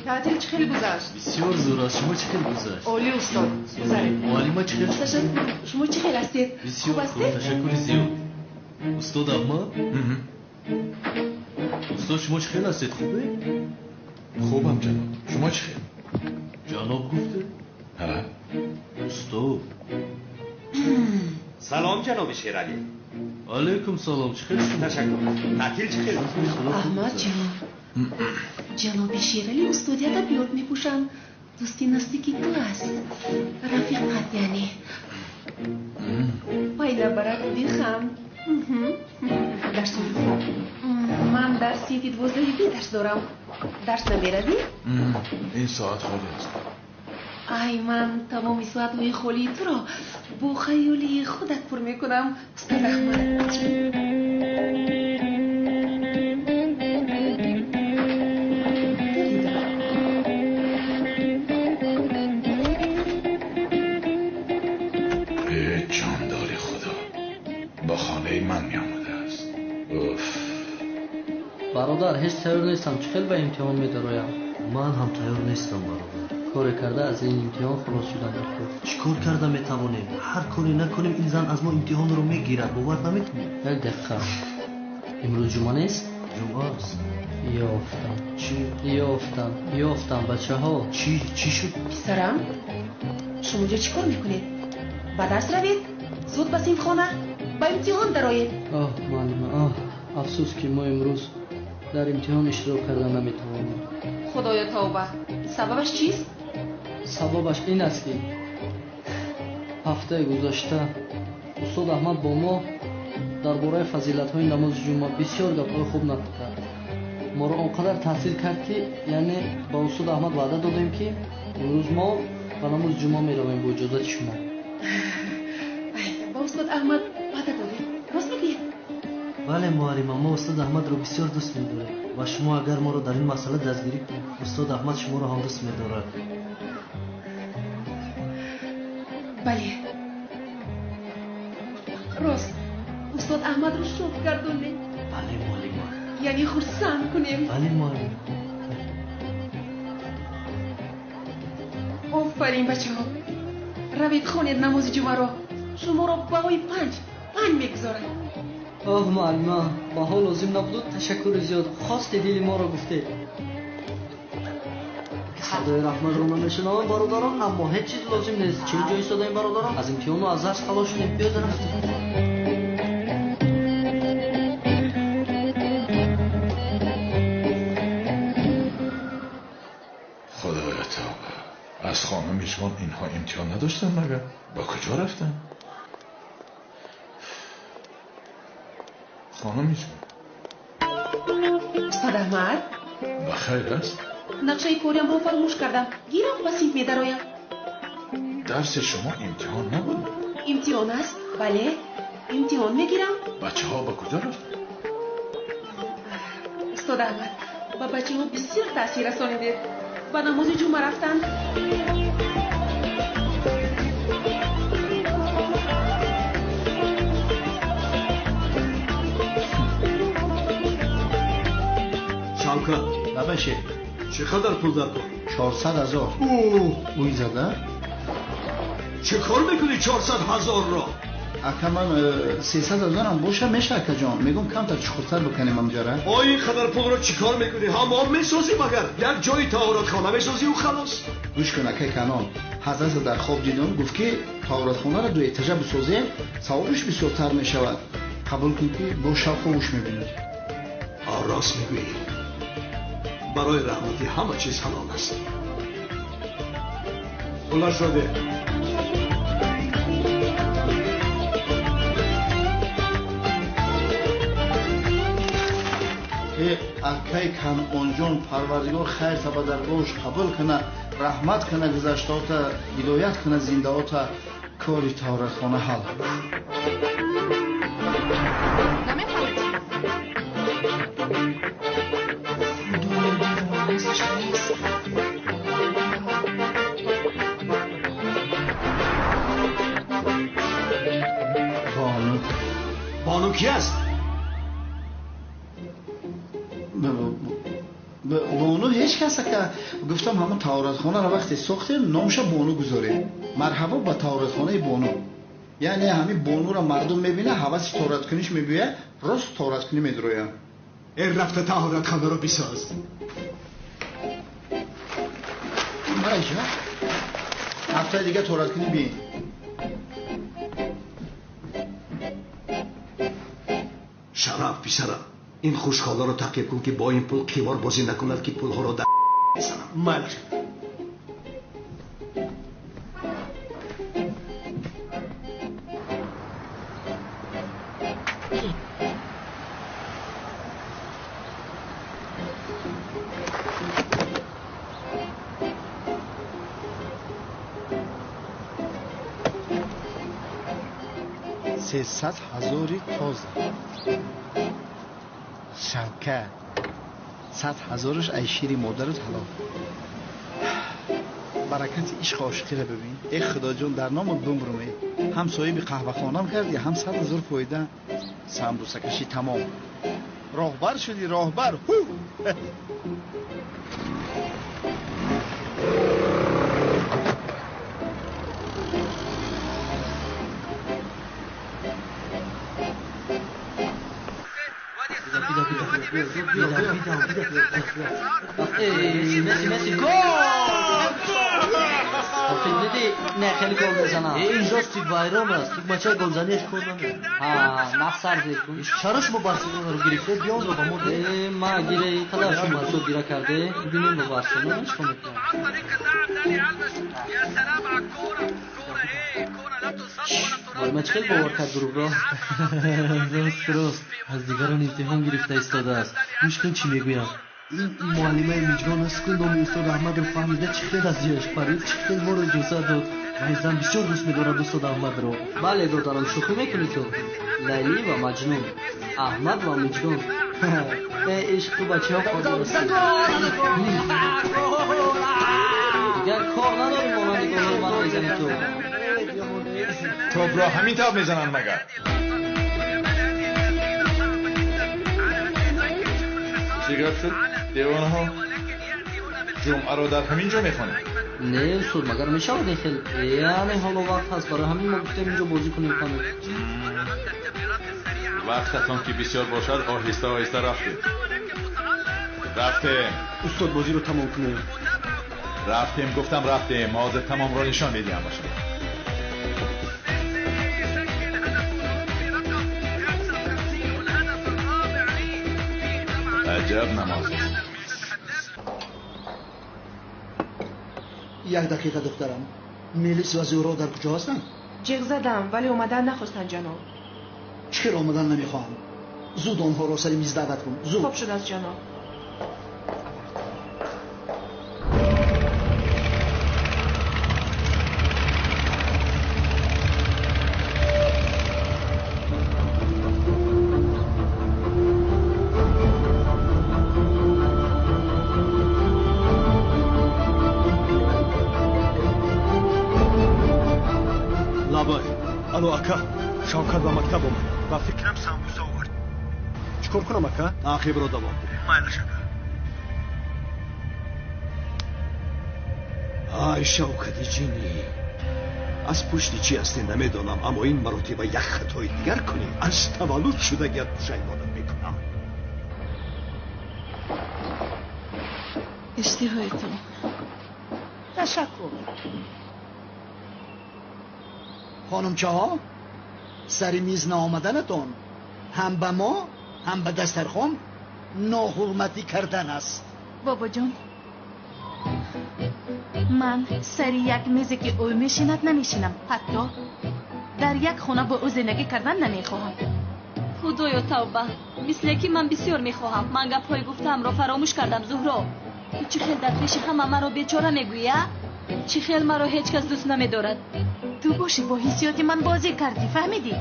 Таътил чӣ хел гузашт? Бисёр зур аст. Шумо чӣ хел гузашт? Олӣ, устод. Гузаред. Муаллима чӣ хел? Ташаккур. Шумо чӣ хел ҳастед? Бисёр хуб, ташаккури зиёд. Устод Аҳмад? Устод, шумо чӣ хел ҳастед? Хубе? Хубам, ҷаноб. Шумо чӣ хел? Ҷаноб гуфте? Ҳа. Устод. Салом, ҷаноби Шералӣ. Алейкум салом. Чӣ хел шумо? Ташаккур. Таътил чӣ хел? Аҳмад ҷон, ҷаноби Шералӣ устоди адабиёт мепӯшанд. Дӯсти наздики ту аст. Рафиқат яъне. Пай набарад, биханд. Дарсҳои хуб. Ман дар синфи 12 Б дарс дорам. Дарс намеравӣ? Ин соат холӣ аст. Ай, ман тамоми соатҳои холии туро бо хаёли худат пур мекунам, устод Аҳмад. Э, ҷондори Худо, ба хонаи ман меомадааст. Уф. Бародар, ҳеҷ тайёр нестам. Чӣ хел ба имтиҳон медароям? Ман ҳам тайёр нестам, бародар. Коре карда аз ин имтиҳон халос шудан дар кор. Чӣ кор карда метавонем? Ҳар коре накунем, ин зан аз мо имтиҳонро мегирад. Бовар намекунем? Як дақиқа. Имрӯз ҷумъа нест? Ҷумъа аст. Ёфтам. Чӣ? Ёфтам. Ёфтам, бачаҳо. Чӣ? Чӣ шуд? Писарам, шумо ҷо чӣ кор мекунед? Ба дарс равед, зуд ба синфхона, ба имтиҳон дароед. Оҳ, муаллима, оҳ, афсӯс ки мо имрӯз дар имтиҳон иштирок карда наметавонем. Худоё тавба. Сабабаш чист? Сабабаш ин аст ки ҳафтаи гузашта устод Аҳмад бо мо дар бораи фазилатҳои намози ҷумъа бисёр гапҳои хуб нақл кард. Моро он қадар таъсир кард ки яъне ба устод Аҳмад ваъда додем ки имрӯз мо ба намози ҷумъа меравем бо иҷозати шумо. Ба устод Аҳмад ваъда додем. Рост мегӯед? Бале, муаллима, мо устод Аҳмадро бисёр дӯст медорем ва шумо агар моро дар ин масъала дастгирӣ кунед, устод Аҳмад шуморо ҳам дӯст медорад. Бале. Рост. Устод Аҳмадро шод гардонем. Бале, муаллима. Яъне хурсанд кунем. Бале, муаллима. Офарин, бачаҳо. Равед хонед намози ҷумъаро. Шуморо баҳои 5 5 мегузорам. Оҳ, муаллима, баҳо лозим набуд. Ташаккури зиёд. Хости дили моро гуфтед. Садои раҳматро намешунавам, бародарон, аммо ҳеҷ чиз лозим нест. Чӣ ҷо истодаем, бародарон? Аз имтиҳону аз дарс халос шудем. Биёед рафтем. Худоё тавба. Аз хонумишон инҳо имтиҳон надоштанд магар? Ба куҷо рафтанд? Хонумишон. Устод Аҳмад? Ба хайр аст? Нақшаи кориамро фаромӯш кардам. Гирам ба синф медароям. Дарси шумо имтиҳон набуд? Имтиҳон аст, бале. Имтиҳон мегирам. Бачаҳо ба куҷо рафтанд? Устод Аҳмад, ба бачаҳо бисёр таъсир расонидед. Ба намози ҷумъа рафтанд. Шавкат, лабаше. Чӣ қадар пул дар кор? 400 000. Ӯ, уй зада? Чӣ кор мекунӣ 400 000-ро? Ака ман 300 ҳазорам боша меша акаҷон. Мегӯм камтар чуқуртар бикунем амҷара. Ой, ин қадар пулро чӣ кор мекунӣ? Ҳамом месозӣ магар? Як ҷои таҳоратхона месозӣ ю халос. Гӯш кун акай Канон. Ҳазрата дар хоб дидум, гуфт ки таҳоратхонаро ду этажа бисозем, савобиш бисёртар мешавад. Қабул кун ки бо шавқу гӯш мебинӣ. Рост мегӯӣ. Барои раҳматӣ ҳама чиз ҳалол аст. Пулашро деҳ. Акай Канонҷон, Парвардигор хайр таба даргоҳш қабул кана, раҳмат кана гузаштаота, ҳидоят кана зиндаота, кори таҳоратхона ҳал. Бону. Бону ки аст? Бону ҳеҷ кас ака. Гуфтам ҳамон таҳоратхонаро вақте сохтем номша Бону гузорем. Марҳабо ба таҳоратхонаи Бону. Яъне ҳамин Бонуро мардум мебина, ҳаваси таҳораткуниш мебиёяд, рост таҳораткунӣ медрояд. Э рафта таҳоратхонаро бисоз. Мараҷа, ҳафтаи дига таҳораткунӣ биин. Шараф писарам, ин хушхоларо таъқиб кун ки бо ин пул қимор бозӣ накунад, ки пулҳоро дар мезанам. Майлаш. Сесад ҳазори тоза. Шавкат, 100 ҳазораш ай шири модарат ҳалол. Баракати ишқу ошиқиро бибин. Э Худоҷон, дар номат бумруме. Ҳам соҳиби қаҳвахонам кардӣ, ҳам 100 ҳазор фоида. Самбусакашӣ тамом. Роҳбар шудӣ, роҳбар. Ҳу! Месси, Месси, гол! Диди, не, хеле гол мезанад. Ин ҷости вайрон аст. Тугмачаи голзанияш кор намекунад. Ҳа, нақсар зер кун. Чаро шумо Барселонаро гирифтед? Биё онро ба мо деҳ. Ма гире ин қадар шумо ҳисоб гира карде. Бибинем бо Барселона чӣ кор мекунад. Вой, ма чӣ хел бовар кард дурӯғро? Рост, рост. Аз дигарон имтиҳон гирифта истодааст. Гӯш кун чӣ мегӯям. Ин муаллимаи Миҷгон аст ку номи устод Аҳмадро фаҳмида чӣ хел аз ҷояш парид, чӣ хел моро иҷозат дод. Вай зан бисёр дӯст медорад устод Аҳмадро. Бале, додарам, шӯхӣ мекунӣ ту. Лайлӣ ва Маҷнун, Аҳмад ва Миҷгон. Э, ишқ, ту ба чиҳо қодир ҳастӣ? Дигар кор надорӣ монанди голҳои ман мезанӣ ту. Топро ҳамин тавр мезананд магар? Чӣ гап шуд? Девонаҳо ҷумъаро дар ҳамин ҷо мехонем. Не, устод, магар мешавад ин хел? Яъне ҳоло вақт ҳаст, барои ҳамин мо гуфтем инҷо бозӣ кунем каме. Вақтатон ки бисёр бошад, оҳиста оҳиста рафтем. Рафтем. Устод, бозиро тамом кунем. Рафтем, гуфтам рафтем. Ҳозир тамомро нишон медиҳам ба шумо. Аҷаб намоз. Як дақиқа духтарам. Мелис ва Зуҳро дар куҷо ҳастанд? Ҷиғ задам, вале омадан нахостанд ҷаноб. Чӣ хел омадан намехоҳам? Зуд онҳоро сари миз даъват кун. Зуд. Хоб шудааст ҷаноб. Алло, ака, Шавкат ба мактаб омад. Ба фикрам самбуса овард. Чӣ кор кунам, ака? Таъқибро давом деҳ. Майлаш, ака. Ай, Шавкати ҷинӣ. Аз пушти чӣ ҳастӣ намедонам, аммо ин маротиба як хатои дигар кунӣ, аз таваллуд шудагият пушаймонат мекунам. Иштиҳоятон. Ташаккур. Хонумчаҳо, сари миз наомаданатон ҳам ба мо, ҳам ба дастархон ноҳурматӣ кардан аст. Бобоҷон, ман сари як мезе ки ӯ мешинад намешинам. Ҳатто дар як хона бо ӯ зиндагӣ кардан намехоҳам. Худоё тавба, мисле ки ман бисёр мехоҳам. Ман гапҳои гуфтаамро фаромӯш кардам, Зуҳро. Ту чӣ хел дар пеши ҳама маро бечора мегӯӣ, а? Чӣ хел маро ҳеҷ кас дӯст намедорад? Ту бошӣ бо ҳиссиёти ман бозӣ кардӣ, фаҳмидӣ?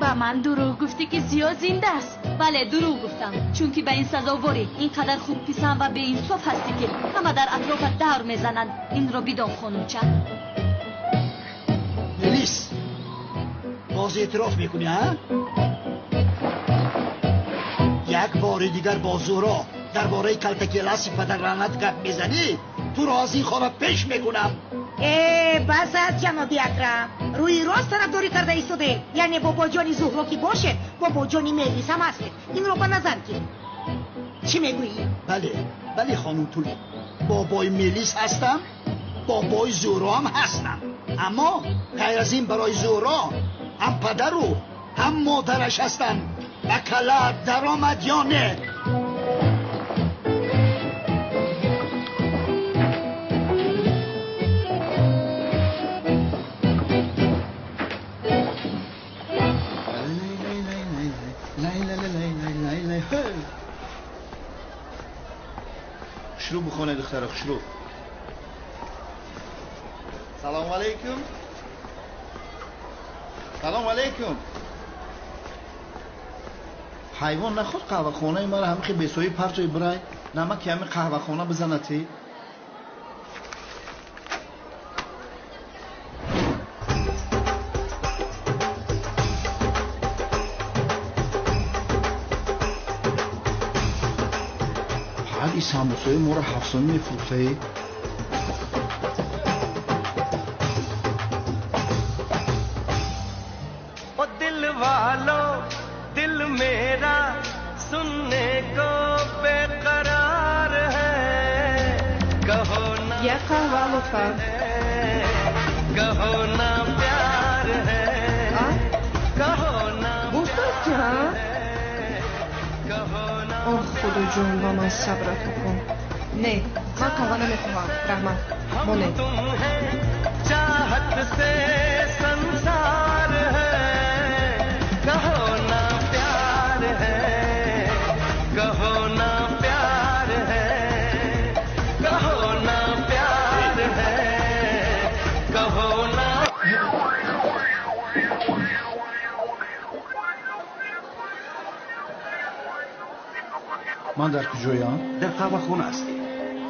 Ба ман дурӯғ гуфтӣ ки Зиё зинда аст. Бале, дурӯғ гуфтам, чунки ба ин сазоворӣ. Ин қадар худписанд ва беинсоф ҳастӣ ки ҳама дар атрофат давр мезананд. Инро бидон, хонумча. Мелис, боз эътироф мекунӣ, а? Як бори дигар бо Зуҳро дар бораи калтакеласи падарлаънат гап мезанӣ, туро аз ин хона пеш мекунам. Э, бас аст, ҷаноби Акрам. Рӯи рост тарафдорӣ карда истодаед. Яъне бобоҷони Зуҳро ки бошед, бобоҷони Мелис ҳам ҳастед. Инро ба назар гир. Чӣ мегӯӣ? Бале, бале, хонум Тулӣ. Бобои Мелис ҳастам, бобои Зуҳро ҳам ҳастам. Аммо ғайр аз ин барои Зуҳро ҳам падару ҳам модараш ҳастам. Ба кала даромад ё не? Хушрӯ бухонед, духтара, хушрӯ. Салому алайкум. Салому алайкум. Ҳайвон наход қаҳвахонаи маро ҳамихи бесоҳиб партои бирай, намаки ҳами қаҳвахона бизанати. Ин самбусаи моро ҳафтсонӣ мефурӯхтаӣ? О дил вало, дил мера सुनने को बेकरार है, कहो ना як қаҳва лутфан. कहो ना प्यार है, कहो ना боз рафтӣ, ҳа? Оҳ, худоҷон, ба ман сабр ато кун. Не, ман қаҳва намехоҳам, раҳмат. Монед. चाहत से संसार है, कहो ना प्यार है, कहो ना प्यार है, कहो ना प्यार है, कहो ना. Ман дар куҷоям? Дар қаҳвахона ҳастӣ.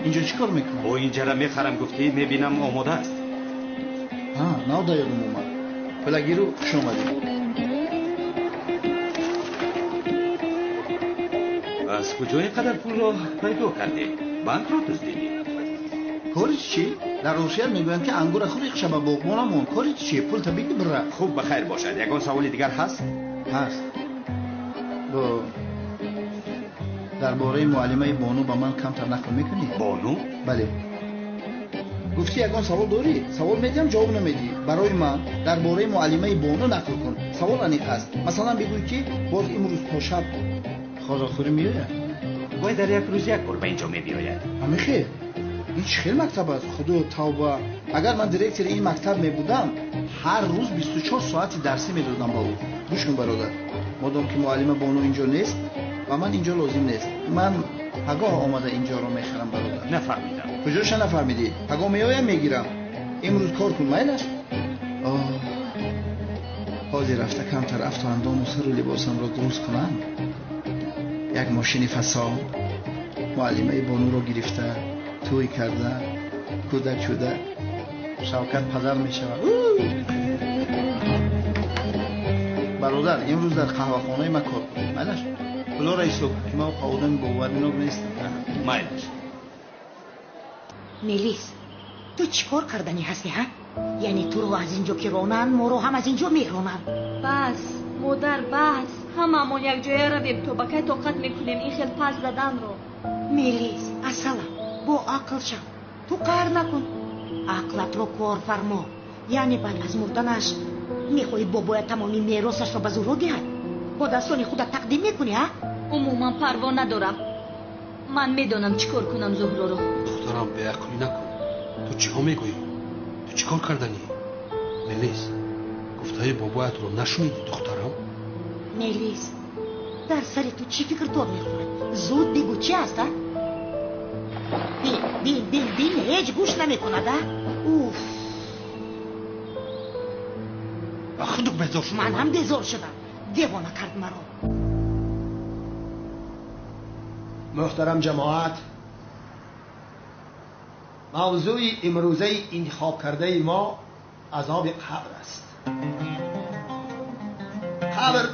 Инҷо чӣ кор мекунам? Бо инҷара мехарам гуфтӣ, мебинам омода аст. Ҳа, нав да ёдам омад. Пулагиру, хуш омадӣ. Аз куҷо ин қадар пулро пайдо кардӣ? Банкро дуздидӣ? Кори чӣ? Дар Русия мегӯянд ки ангура хӯр, иқша ба боғбона мон. Кори чӣ? Пул та бигир бира. Хуб, ба хайр бошад. Ягон саволи дигар ҳаст? Ҳаст. Бо дар бораи муаллимаи Бону ба ман камтар нақл мекунӣ? Бону? Бале. Гуфтӣ ягон савол дорӣ? Савол медиҳам, ҷавоб намедиҳӣ. Барои ман дар бораи муаллимаи Бону нақл кун. Савол аниқ аст. Масалан бигӯй ки боз имрӯз то шаб хӯрокхӯрӣ меояд? Вай дар як рӯз як бор ба инҷо мебиёяд. Ҳамин хел? Ин чӣ хел мактаб аст? Худо тавба. Агар ман директори ин мактаб мебудам, ҳар рӯз 24 соати дарсӣ медодам ба ӯ. Гӯш кун, бародар. Модом ки муаллима Бону инҷо нест, ва ман инҷо лозим нест. Ман пагоҳ омада инҷоро мехарам, бародар. Нафаҳмидам. Куҷоша нафаҳмидӣ? Пагоҳ меоям, мегирам. Имрӯз кор кун, майлаш? Оҳ, ҳозир рафта камтар афту андому сару либосамро дуруст кунам. Як мошини фасон, муаллимаи Бонуро гирифта, тӯй карда, кӯдак шуда, Шавкат падар мешавад. Бародар, имрӯз дар қаҳвахонаи ман кор кун, майлаш? Пулоро ҳисоб кун, ки ман одами боваринок нестам. Майлаш. Мелис, ту чӣ кор карданӣ ҳастӣ, ҳа? Яъне туро аз инҷо ки ронанд, моро ҳам аз инҷо меронанд. Бас, модар, бас. Ҳамаамон якҷоя равем, то ба кай тоқат мекунем ин хел пас заданро. Мелис, асалам, бо ақл шав. Ту қаҳр накун. Ақлатро кор фармо. Яъне баъд аз мурданаш мехоҳӣ бобоя тамоми меросашро ба Зуҳро диҳад? Бо дастони худат тақдим мекунӣ, а? Умуман парво надорам. Ман медонам чӣ кор кунам Зуҳроро. Духтарам, беақлӣ накун. Ту чиҳо мегӯӣ? Ту чӣ кор карданӣ? Мелис, гуфтаи бобоятро нашунидӣ, духтарам? Мелис, дар сари ту чӣ фикр тоб мехӯрад? Зуд бигӯ, чӣ аст, а? Бин, бин, бин, бин, ҳеҷ гӯш намекунад, а? Уф! Худук безор шудам. Ман ҳам безор шудам. Девона кард маро. Муҳтарам ҷамоат, мавзӯи имрӯзаи интихобкардаи мо азоби қабр аст. Қабр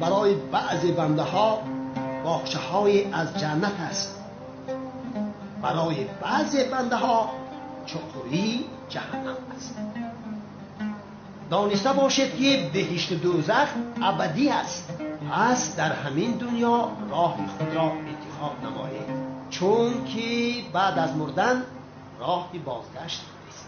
барои баъзе бандаҳо боғчаҳое аз ҷаннат аст, барои баъзе бандаҳо чуқурии ҷаҳаннам аст. Дониста бошед ки беҳишту дӯзах абадӣ аст. Пас дар ҳамин дунё роҳи худро интихоб намоед, чунки баъд аз мурдан роҳи бозгашт нест.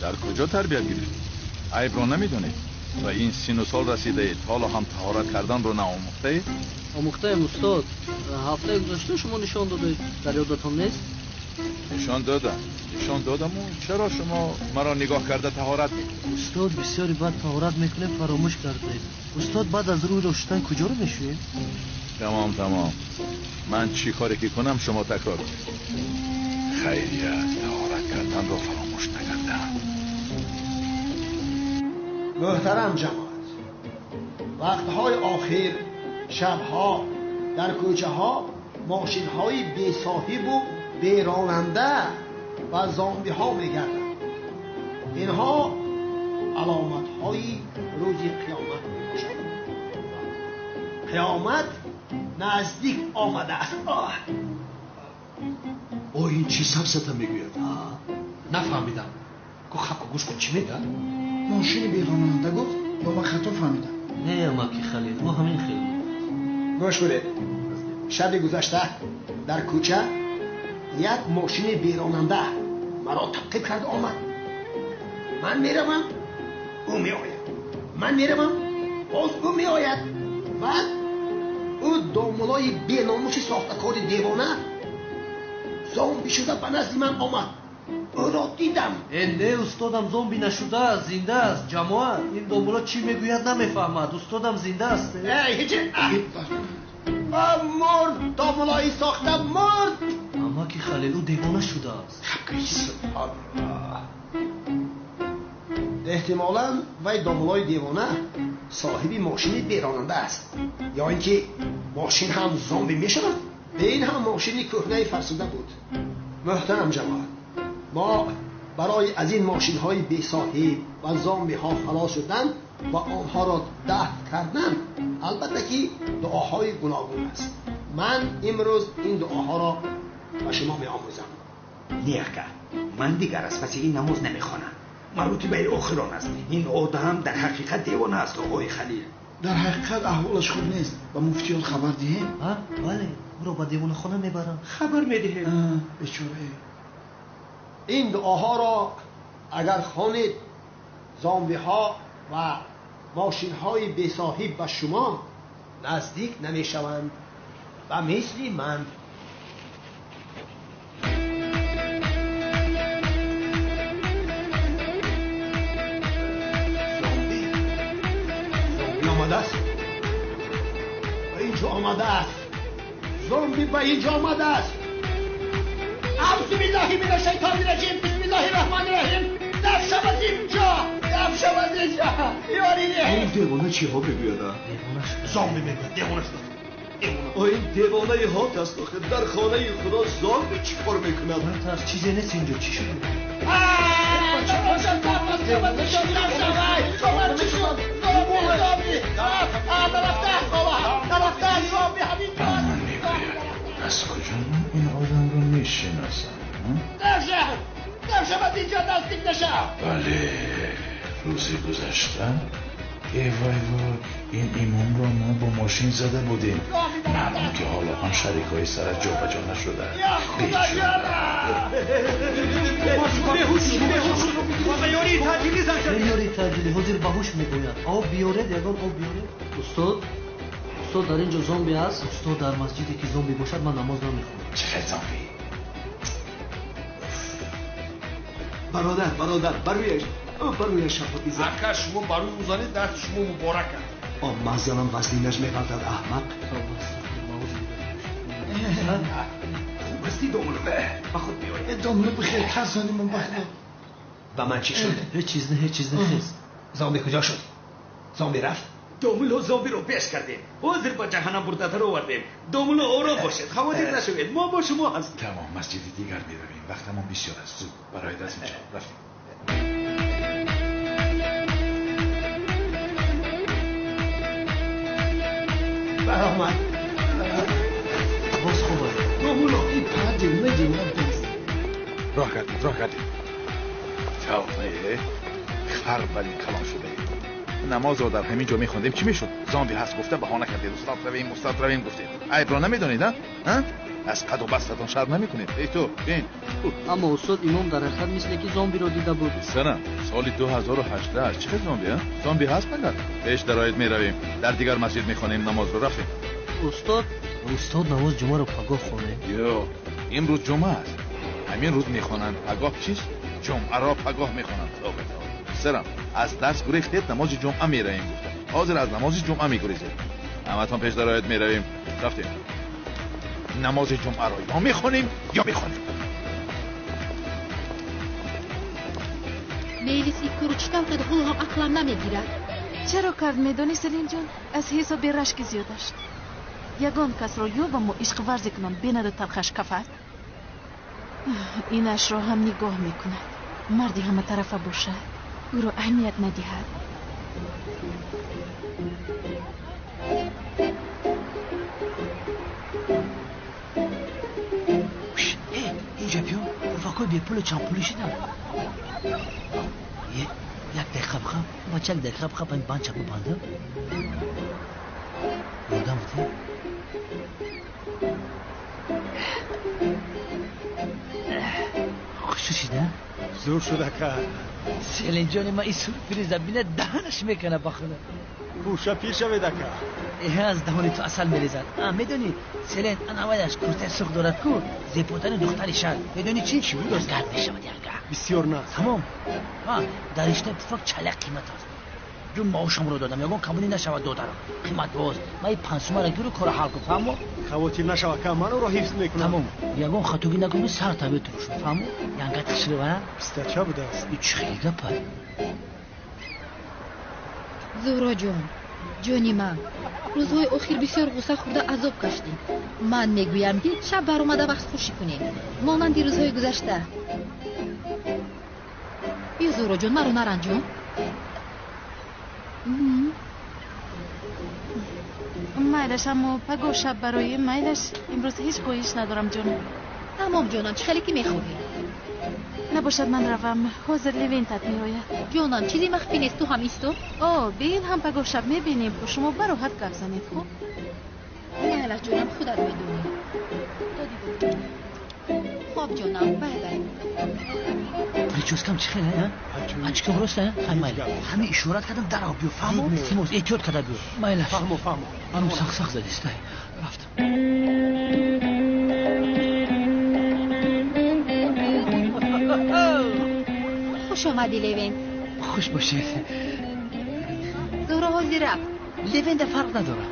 Дар куҷо тарбият гирифт? Айбро намедонед? Ба ин сину сол расидаед, ҳоло ҳам таҳорат карданро наомӯхтаед? Омӯхтаем, устод. Ҳафтаи гузашта шумо нишон додаед, дар ёдатон нест? Нишон додам. Нишон додаму чаро шумо маро нигоҳ карда таҳорат мекунед? Устод, бисёре баъд таҳорат мекунем, фаромӯш кардаед. Устод, баъд аз рӯйро шуштан куҷоро мешӯед? Тамом, тамом. Ман чӣ коре ки кунам, шумо такрор кунед. Хайрият, таҳорат карданро фаромӯш накардам. Муҳтарам ҷамоат, вақтҳои охир шабҳо дар кӯчаҳо мошинҳои бесоҳибу беронанда ва зомбиҳо мегарданд. Инҳо аломатҳои рӯзи қиёмат мебошанд. Қиёмат наздик омадааст. О, ин чӣ сафсата мегӯяд? Нафаҳмидам. Ку хапку гӯш кун, чӣ мегӯяд? Мошини беронанда гуфт ё ман хато фаҳмидам? Не, амаки Халил, ӯ ҳамин хел гуфт. Гӯш кунед, шаби гузашта дар кӯча як мошини беронанда маро таъқиб карда омад. Ман меравам, ӯ меояд. Ман меравам, боз ӯ меояд. Баъд ӯ домулои беномуси сохтакори девона зомби шуда ба назди ман омад. Ӯро дидам. Не, устодам зомби нашудааст, зинда аст. Ҷамоат, ин домуло чӣ мегӯяд намефаҳмад. Устодам зинда аст. Мурд, домулои сохта мурд. Амаки Халил, ӯ девона шудааст. Субҳоналлоҳ. Эҳтимолан вай домулои девона соҳиби мошини беронанда аст, ё ин ки мошин ҳам зомби мешавад. Ин ҳам мошини кӯҳнаи фарсуда буд. Муҳтарам ҷамоат, мо барои аз ин мошинҳои бесоҳиб ва зомбиҳо халос шудан ва онҳоро дафн кардан, албатта ки дуоҳои гуногун аст. Ман имрӯз ин дуоҳоро ба шумо меомӯзам. Не, ака, ман дигар аз паси ин намоз намехонам. Маротибаи охирон аст. Ин одам дар ҳақиқат девона аст, оғои Халил. Дар ҳақиқат аҳволаш хуб нест. Ба муфтиёт хабар диҳем? Бале, ӯро ба девонахона мебарам. Хабар медиҳем. Бечорае. Ин дуоҳоро агар хонед, зомбиҳо ва мошинҳои бесоҳиб ба шумо наздик намешаванд ва мисли ман. Зомби омадааст. инҷо омадааст. Зомби ба инҷо омадааст. Аъузу биллаҳи минаш шайтони раҷим. Бисмиллаҳи раҳмони раҳим. Даф шав аз инҷо, даф шав аз инҷо. Ёри ин девона чиҳо мегӯяд? Девона шуд. Зомби мегӯяд, девона шуд. О, ин девонаи ҳот аст. Охир дар хонаи худо зомби чӣ кор мекунад? Натарс, чизе нест инҷо. Чӣ шуд? Ба ман мегӯяд, аз куҷо ман ин одамро мешиносам? Бале, рӯзи гузашта э вай вой, ин имомро мо бо мошин зада будем. Маълум ки ҳоло ҳам шарикҳои сараш ҷобаҷо нашуда. Бечора. Ёри таъҷилӣ, ҳозир ба ҳуш мегӯяд. Об биёред, ягон об биёред. Устод, устод, дар ин ҷо зомби аст. Устод, дар масҷиде ки зомби бошад, ман намоз намехонам. Чӣ хел зомби? Бародар, бародар, барояш, барояш шафо бизан. Ака, шумо барои ӯ занед, дасти шумо муборак аст. О, ман занам, вазнинаш меғалтад, аҳмақ. Хуб ҳастӣ, домулло? Ба худ биёед. Домулло, бихер, тарсони ман, ба худо. Ба ман чӣ шуд? Ҳеҷ чиз не, ҳеҷ чиз не, хез. Зомби куҷо шуд? Зомби рафт? Домулло, зомбиро пеш кардем, ҳозир ба ҷаҳаннам бурда даровардем. Домулло, ором бошед, хавотир нашавед, мо бо шумо ҳастем. Тамом, масҷиди дигар меравем, вақтамон бисёр аст. Зуд барояд аз инҷо. Рафтем. Баромад. Боз хуб аст. Домулло, ин фақат девона, девона будааст. Роҳ кардед, роҳ кардед. Тавба, хар бар ин калон шудаед. Намозро дар ҳамин ҷо мехондем, чӣ мешуд? Зомби ҳаст гуфта баҳона кардед. Устод равем, устод равем гуфтед. Айбро намедонед, а? Аз қаду бастатон шарм намекунед? Эй ту, бин. Аммо устод, имом дар ҳақиқат мисле ки зомбиро дида буд. Сана соли 2018 аст. Чӣ хел зомби, а? Зомби ҳаст магар? Пеш дароед, меравем дар дигар масҷид мехонем намозро. Рафтем. Устод, устод, намоз ҷумъаро пагоҳ хонем. Ё, имрӯз ҷумъа аст, ҳамин рӯз мехонанд. Пагоҳ чист? Ҷумъаро пагоҳ мехонанд. Тавба, тавба. Писарам, аз дарс гурехтед, намози ҷумъа меравем гуфта, ҳозир аз намози ҷумъа мегурезед. Ҳаматон пеш дароед, меравем. Рафтем. Намози ҷумъаро ё мехонем, ё мехонем. Мейлис, ин корро чӣ тавр кард? Ҳоло ҳам ақлам намегирад. Чаро кард, медонӣ, Селимҷон? Аз ҳисоби рашки зиёдаш. Ягон касро ёбаму ишқварзӣ кунам, бенаду талхаш кафад. Инашро ҳам нигоҳ мекунад. Марди ҳаматарафа бошад, ӯро аҳамият надиҳад. Инҷа биё, пуфакҳои бепулу чандпулӣ шудам. Як дақиқа бихам, бача, як дақиқа бихам, ин банча бибандам. Ёрдам бидем. Хуш шуда? Зур шуд, ака. Селинҷони ман ин сюрприза бинад, даҳанаш мекана ба худо. Гӯша пир шавед, ака. Аз даҳони ту асал мерезад. Медонӣ, Селен, ан аввалаш куртаи сурх дорад ку, зеботарин духтари шаҳр. Медонӣ чӣ? Чӣ буд? Ягат мешавад, ягат. Бисёр нағз. Тамом. Дар риштаи пуфак чаляк қимат аст. Ду маошамро додам, ягон камунӣ нашавад, додарам. Қимат боз. Ман ин пансумаро гиру, корро ҳал кун, фаҳмо? Хавотир нашав, ака, ман ӯро ҳифз мекунам. Тамом. Ягон хатогӣ накунӣ, сар табе туруш, фаҳмо? Янгат хушрӯ, а? Пистача будааст. И чӣ хеле гапа? Зуҳроҷон, ҷони ман, рӯзҳои охир бисёр ғусса хӯрда азоб кашидем. Ман мегӯям, ки шаб баромада вақтхӯшӣ кунем, монанди рӯзҳои гузашта. Биё, Зуҳроҷон, маро наранҷон. Майлаш, аммо пагоҳ шаб барои майлаш, имрӯз ҳеҷ хоҳиш надорам, ҷонам. Тамом, ҷонам, чӣ хеле ки мехоҳӣ. Набошад, ман равам, ҳозир Левентат меояд. Ҷонам, чизи махфӣ нест, ту ҳам исто. О, бин, ҳам пагоҳ шаб мебинем, шумо бароҳат гап занед, хуб? Майлаш, ҷонам, худат медонӣ. Хоб, ҷонам, бай бай. Прическам чӣ хеле, а? Очкам рост, а? Хай, майли. Ҳамин ишорат кардам, дарав биё, фаҳмо? Илтимос, эҳтиёт карда биё. Майлаш. Фаҳмо, фаҳмо. Анум сахт сахт задистай. Рафтам. Хуш омадӣ, Левент. Хуш бошед. Зуҳро ҳозир рафт. Левенда фарқ надорад.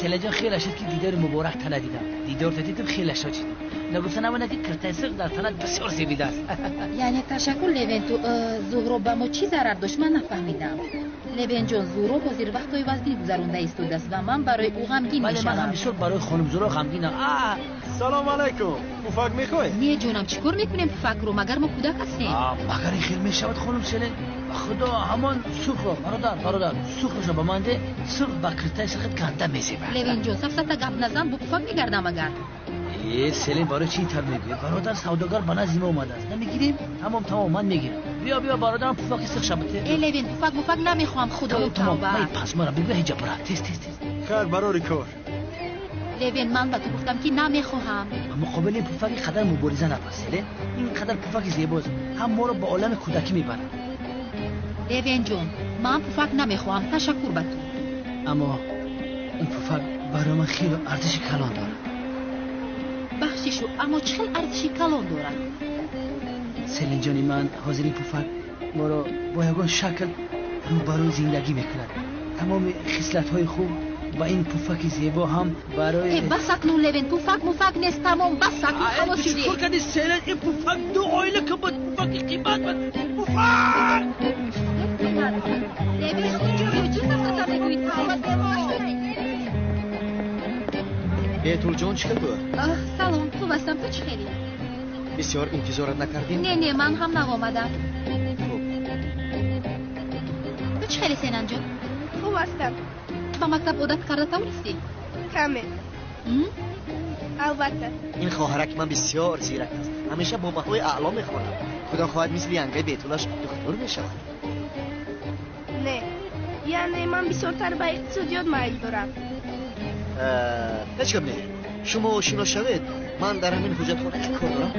Селаҷон, хеле шуд ки дидори муборак тана дидам. Дидорта дидам, хеле шод шудам. Нагуфта намонад ки киртаи сирх дар танат бисёр зебидааст. Яъне ташаккур, Левен. Ту Зуҳро ба мо чӣ зарар дошт, ман нафаҳмидам. Левенҷон, Зуҳро ҳозир вақтҳои вазнин гузаронда истодааст ва ман барои ӯ ғамгин Бале, ман ҳам мешавам. бисёр барои хонум Зуҳро ғамгинам. Салом алайкум. Пуфак мехоҳед? Не, ҷонам, чӣ кор мекунем пуфакро? Магар мо кӯдак ҳастем? Магар ин хел мешавад, хонум Селен? Ба худо, ҳамон сурхро, бародар, бародар, сурхро ба ман де, сурх ба киртаи сирхат ганда мезебад. Левенҷон, сафсата гап назан, бо пуфак мегардам агар. Э, Селен, барои чӣ ин тавр мегӯӣ? Бародар, савдогар ба назди мо омадааст. Намегирем? Тамом, тамом, ман мегирам. Биё, биё, бародарам, пуфаки сирх шабате. Э, Левен, пуфак муфак намехоҳам, худоё. Тамом, тамом. Тавба. Ман ин пасмара бигӯ, ҳеҷа бара. Тез, тез, тез. Хайр, барори кор. Левен, ман ба ту гуфтам, ки намехоҳам. Ба муқобили ин пуфаки қадар мубориза набаст, Селен. Ин қадар пуфаки зебост, ҳам моро ба олами кӯдакӣ мебарад. Левенҷон, ман пуфак намехоҳам, ташаккур ба ту. Аммо ин пуфак барои ман хеле арзиши калон дорад. Бахшишу, аммо чӣ хел арзиши калон дорад? Селинҷони ман, ҳозир ин пуфак моро бо ягон шакл рӯбарӯи зиндагӣ мекунад. Тамоми хислатҳои хуб ба ин пуфаки зебо ҳам барои Э, бас акнун, Левен, пуфак муфак нест, тамом, бас акнун, халос шудӣ. Чикор кардӣ, Селин? Ин пуфак ду оила ки буд, пуфаки қимат буд, пуфак. Левен, инҷо биё, чӣ сафсата мегӯӣ? Тавба, девона шудӣ. Бетулҷон, чӣ хел буд? Аҳ, салом, хуб ҳастам, ту чӣ хелӣ? Бисёр интизорат накардем. Не, не, ман ҳам нав омадам. Ту чӣ хеле, Сенанҷон? Хуб ҳастам. Ба мактаб одат карда тавонистӣ? Каме. Албатта. Ин хоҳараки ман бисёр зирак аст, ҳамеша бо баҳои аъло мехонад. Худо хоҳад, мисли янгаи Бетулаш духтур мешавад. Не, яъне ман бисёртар ба иқтисодиёт майл дорам. Ҳеҷ гап не, шумо шинос шавед, ман дар ҳамин ҳуҷҷатхона як кор дорам.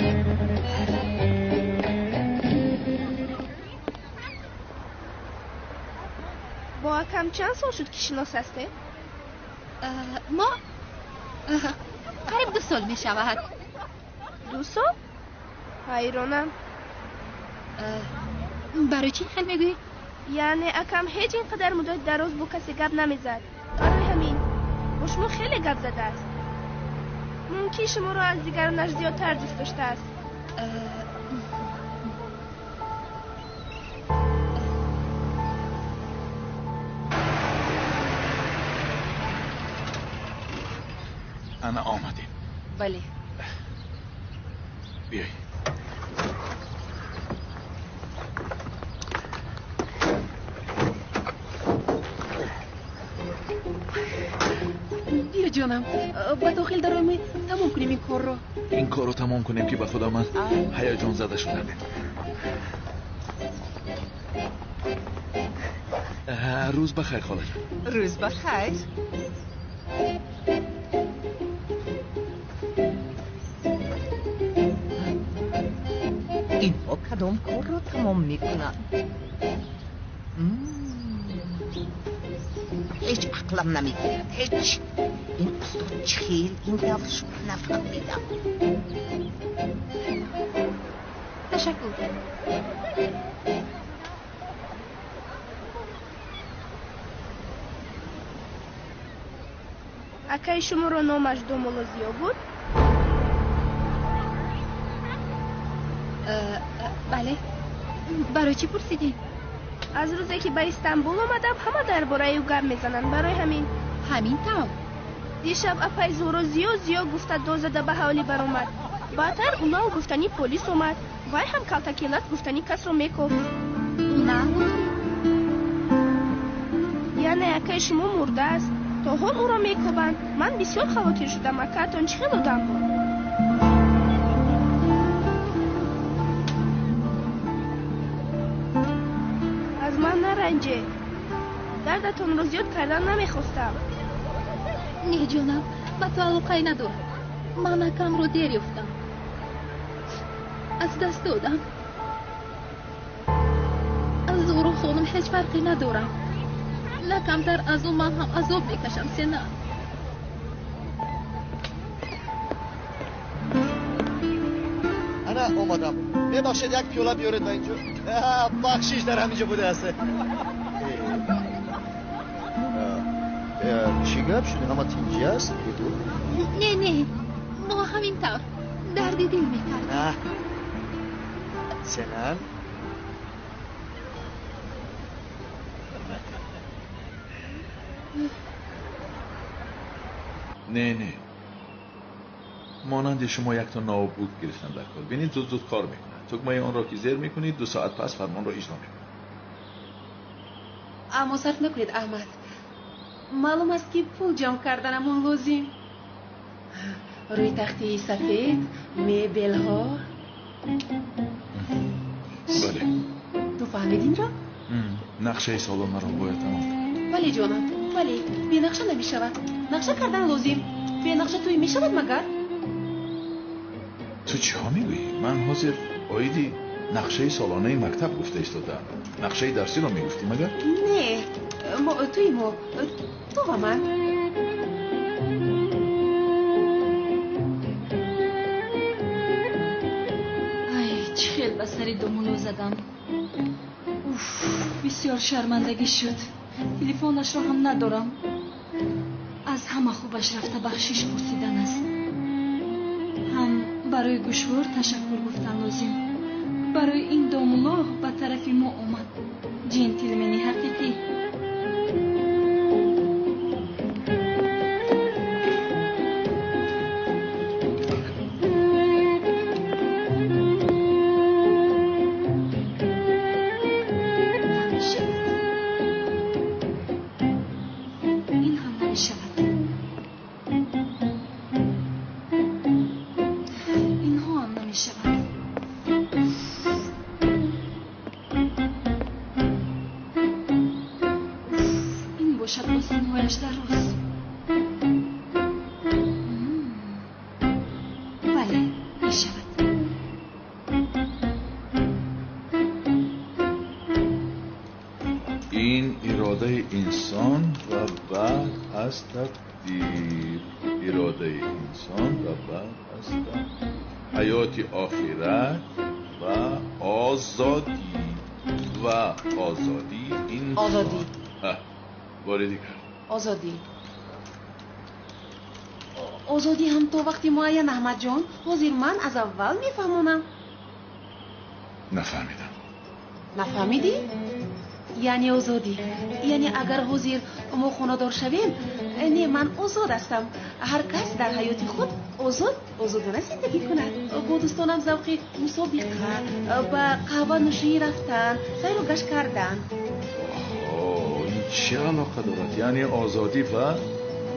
Бо акам чанд сол шуд, ки шинос ҳастед? Мо қариб 2 сол мешавад. 2 сол? Ҳайронам. Барои чӣ ин хел мегӯӣ? Яъне акам ҳеҷ ин қадар муддати дароз бо касе гап намезад. Барои ҳамин бо шумо хеле гап задааст. Мумкин, шуморо аз дигаронаш зиёдтар дӯст доштааст. Ана омадем. Бале. Биёй. Биё, ҷонам, ба дохил дароем, тамом кунем ин корро. Ин корро тамом кунем, ки ба худо ман ҳаяҷонзада шудам. Рӯз ба хайр, холаҷон. Рӯз ба хайр. Инҳо кадом корро тамом мекунанд? Ҳеҷ ақлам намегирад, ҳеҷ. Ин устод чӣ хел ин тавр шуд, нафаҳмидам. Ташаккур. Акаи шуморо номаш Домулло Зиё буд? Бале, барои чӣ пурсидӣ? Аз рӯзе ки ба Истанбул омадам, ҳама дар бораи ӯ гап мезананд, барои ҳамин. Ҳамин тавр? Дишаб апаи Зуҳро «Зиё, Зиё» гуфта дод зада ба ҳавлӣ баромад. Баъдтар Унал гуфтани полис омад. Вай ҳам калтаки лат гуфтани касро мекофт. Унал? Яъне акаи шумо мурдааст, то ҳол ӯро мекобанд. Ман бисёр хавотир шудам. Акаатон чӣ хел одам буд? Аз ман наранҷед, дардатонро зиёд кардан намехостам. Не, ҷонам, ба ту алоқае надорад. Ман акамро дер ёфтам, аз даст додам. Аз Зуҳро хонум ҳеҷ фарқе надорам. На камтар аз ӯ ман ҳам азоб мекашам, Сена. Ана омадам. Мебахшед, як пиёла биёред ба инҷо. Бахшиш, дар ҳаминҷо будааст. Чӣ гап шуд? Ҳама тинҷӣ аст? Бигӯ. Не, не, мо ҳамин тавр дарди дил мекард. Сенан? Не, не, монанди шумо якто ноутбук гирифтам дар кор. Бинед, зуд зуд кор мекунад. Тугмаи онро ки зер мекунед, 2 соат пас фармонро иҷро мекунад. Аммо сарф накунед, Аҳмад. Маълум аст, ки пул ҷамъ карданамон лозим. Рӯи тахти сафед, мебелҳо. Бале. Ту фаҳмидӣ инро? Нақшаи солонаро бояд тамом кард. Бале, ҷонам, бале. Бенақша намешавад. Нақша кардан лозим. Бенақша тӯй мешавад магар? Ту чиҳо мегӯӣ? Ман ҳозир оиди нақшаи солонаи мактаб гуфта истодаам. Нақшаи дарсиро мегуфтӣ магар? Не, тӯи мо, ту ва ман. Ай, чӣ хел ба сари домуло задам. Уф, бисёр шармандагӣ шуд. Телефонашро ҳам надорам. Аз ҳама хубаш рафта бахшиш пурсидан аст. Ҳам барои гӯшвор ташаккур гуфтан лозим. Барои ин домуло ба тарафи мо омад. Ҷентлмени ҳақиқӣ. Ин ҳам намешавад. Инҳо ҳам намешавад. Ин бошад осонҳояш дароз. Бале, мешавад. Ин иродаи инсон ва баъд аз тақдир. Иродаи инсон ва баъд аз тақдир. Ҳаёти охират ва озодӣ. Ва озодии инсон. Озодӣ. Бори дигар. Озодӣ. Озодӣ ҳам то вақти муайян, Аҳмадҷон. Ҳозир ман аз аввал мефаҳмонам. Нафаҳмидам. Нафаҳмидӣ? Яъне озодӣ. Яъне агар ҳозир мо хонадор шавем, не, ман озод ҳастам. Ҳар кас дар ҳаёти худ озод, озодона зиндагӣ кунад. Бо дӯстонам завқи мусобиқа, ба қаҳванӯшӣ рафтан, сайру гашт кардан. Ин чӣ алоқа дорад? Яъне озодӣ ва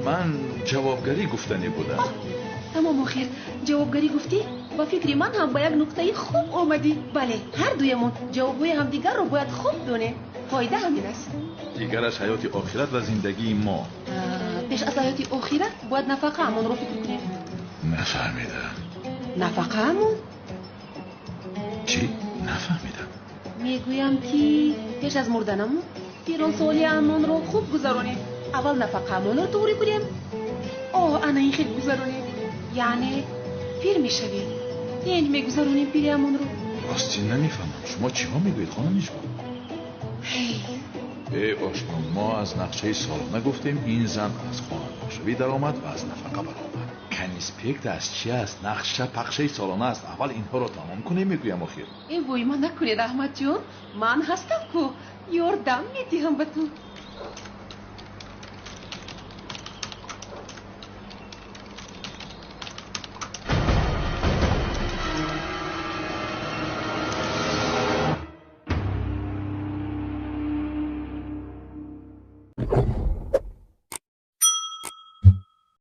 ман ҷавобгарӣ гуфтанӣ будам. Тамом, охир ҷавобгарӣ гуфтӣ? Ба фикри ман ҳам ба як нуқтаи хуб омадӣ. Бале, ҳар дуямон ҷавобҳои ҳамдигарро бояд хуб донем. Қоида ҳамин аст. Дигараш ҳаёти охират ва зиндагии мо. Пеш аз ҳаёти охират бояд нафақаамонро фикр кунем. Нафаҳмидам. Нафақаамон? Чӣ? Нафаҳмидам. Мегӯям ки пеш аз мурданамон пиронсолиамонро хуб гузаронем. Аввал нафақаамонро туғрӣ кунем. Оҳ, ана ин хел гузаронем. Яъне пир мешавем. Тинҷ мегузаронем пириамонро. Рости намефаҳмам. Шумо чиҳо мегӯед, хонум Мижгон? Э ошно, мо аз нақшаи солона гуфтем, ин зан аз хонадоршавӣ даромад ва аз нафақа баромад. Конспект аз чи аст? Нақша пақшаи солона аст. Аввал инҳоро тамом кунем, мегӯям охир. Э вой, ман накунед, Аҳмадҷон. Ман ҳастам ку, ёрдам медиҳам ба ту.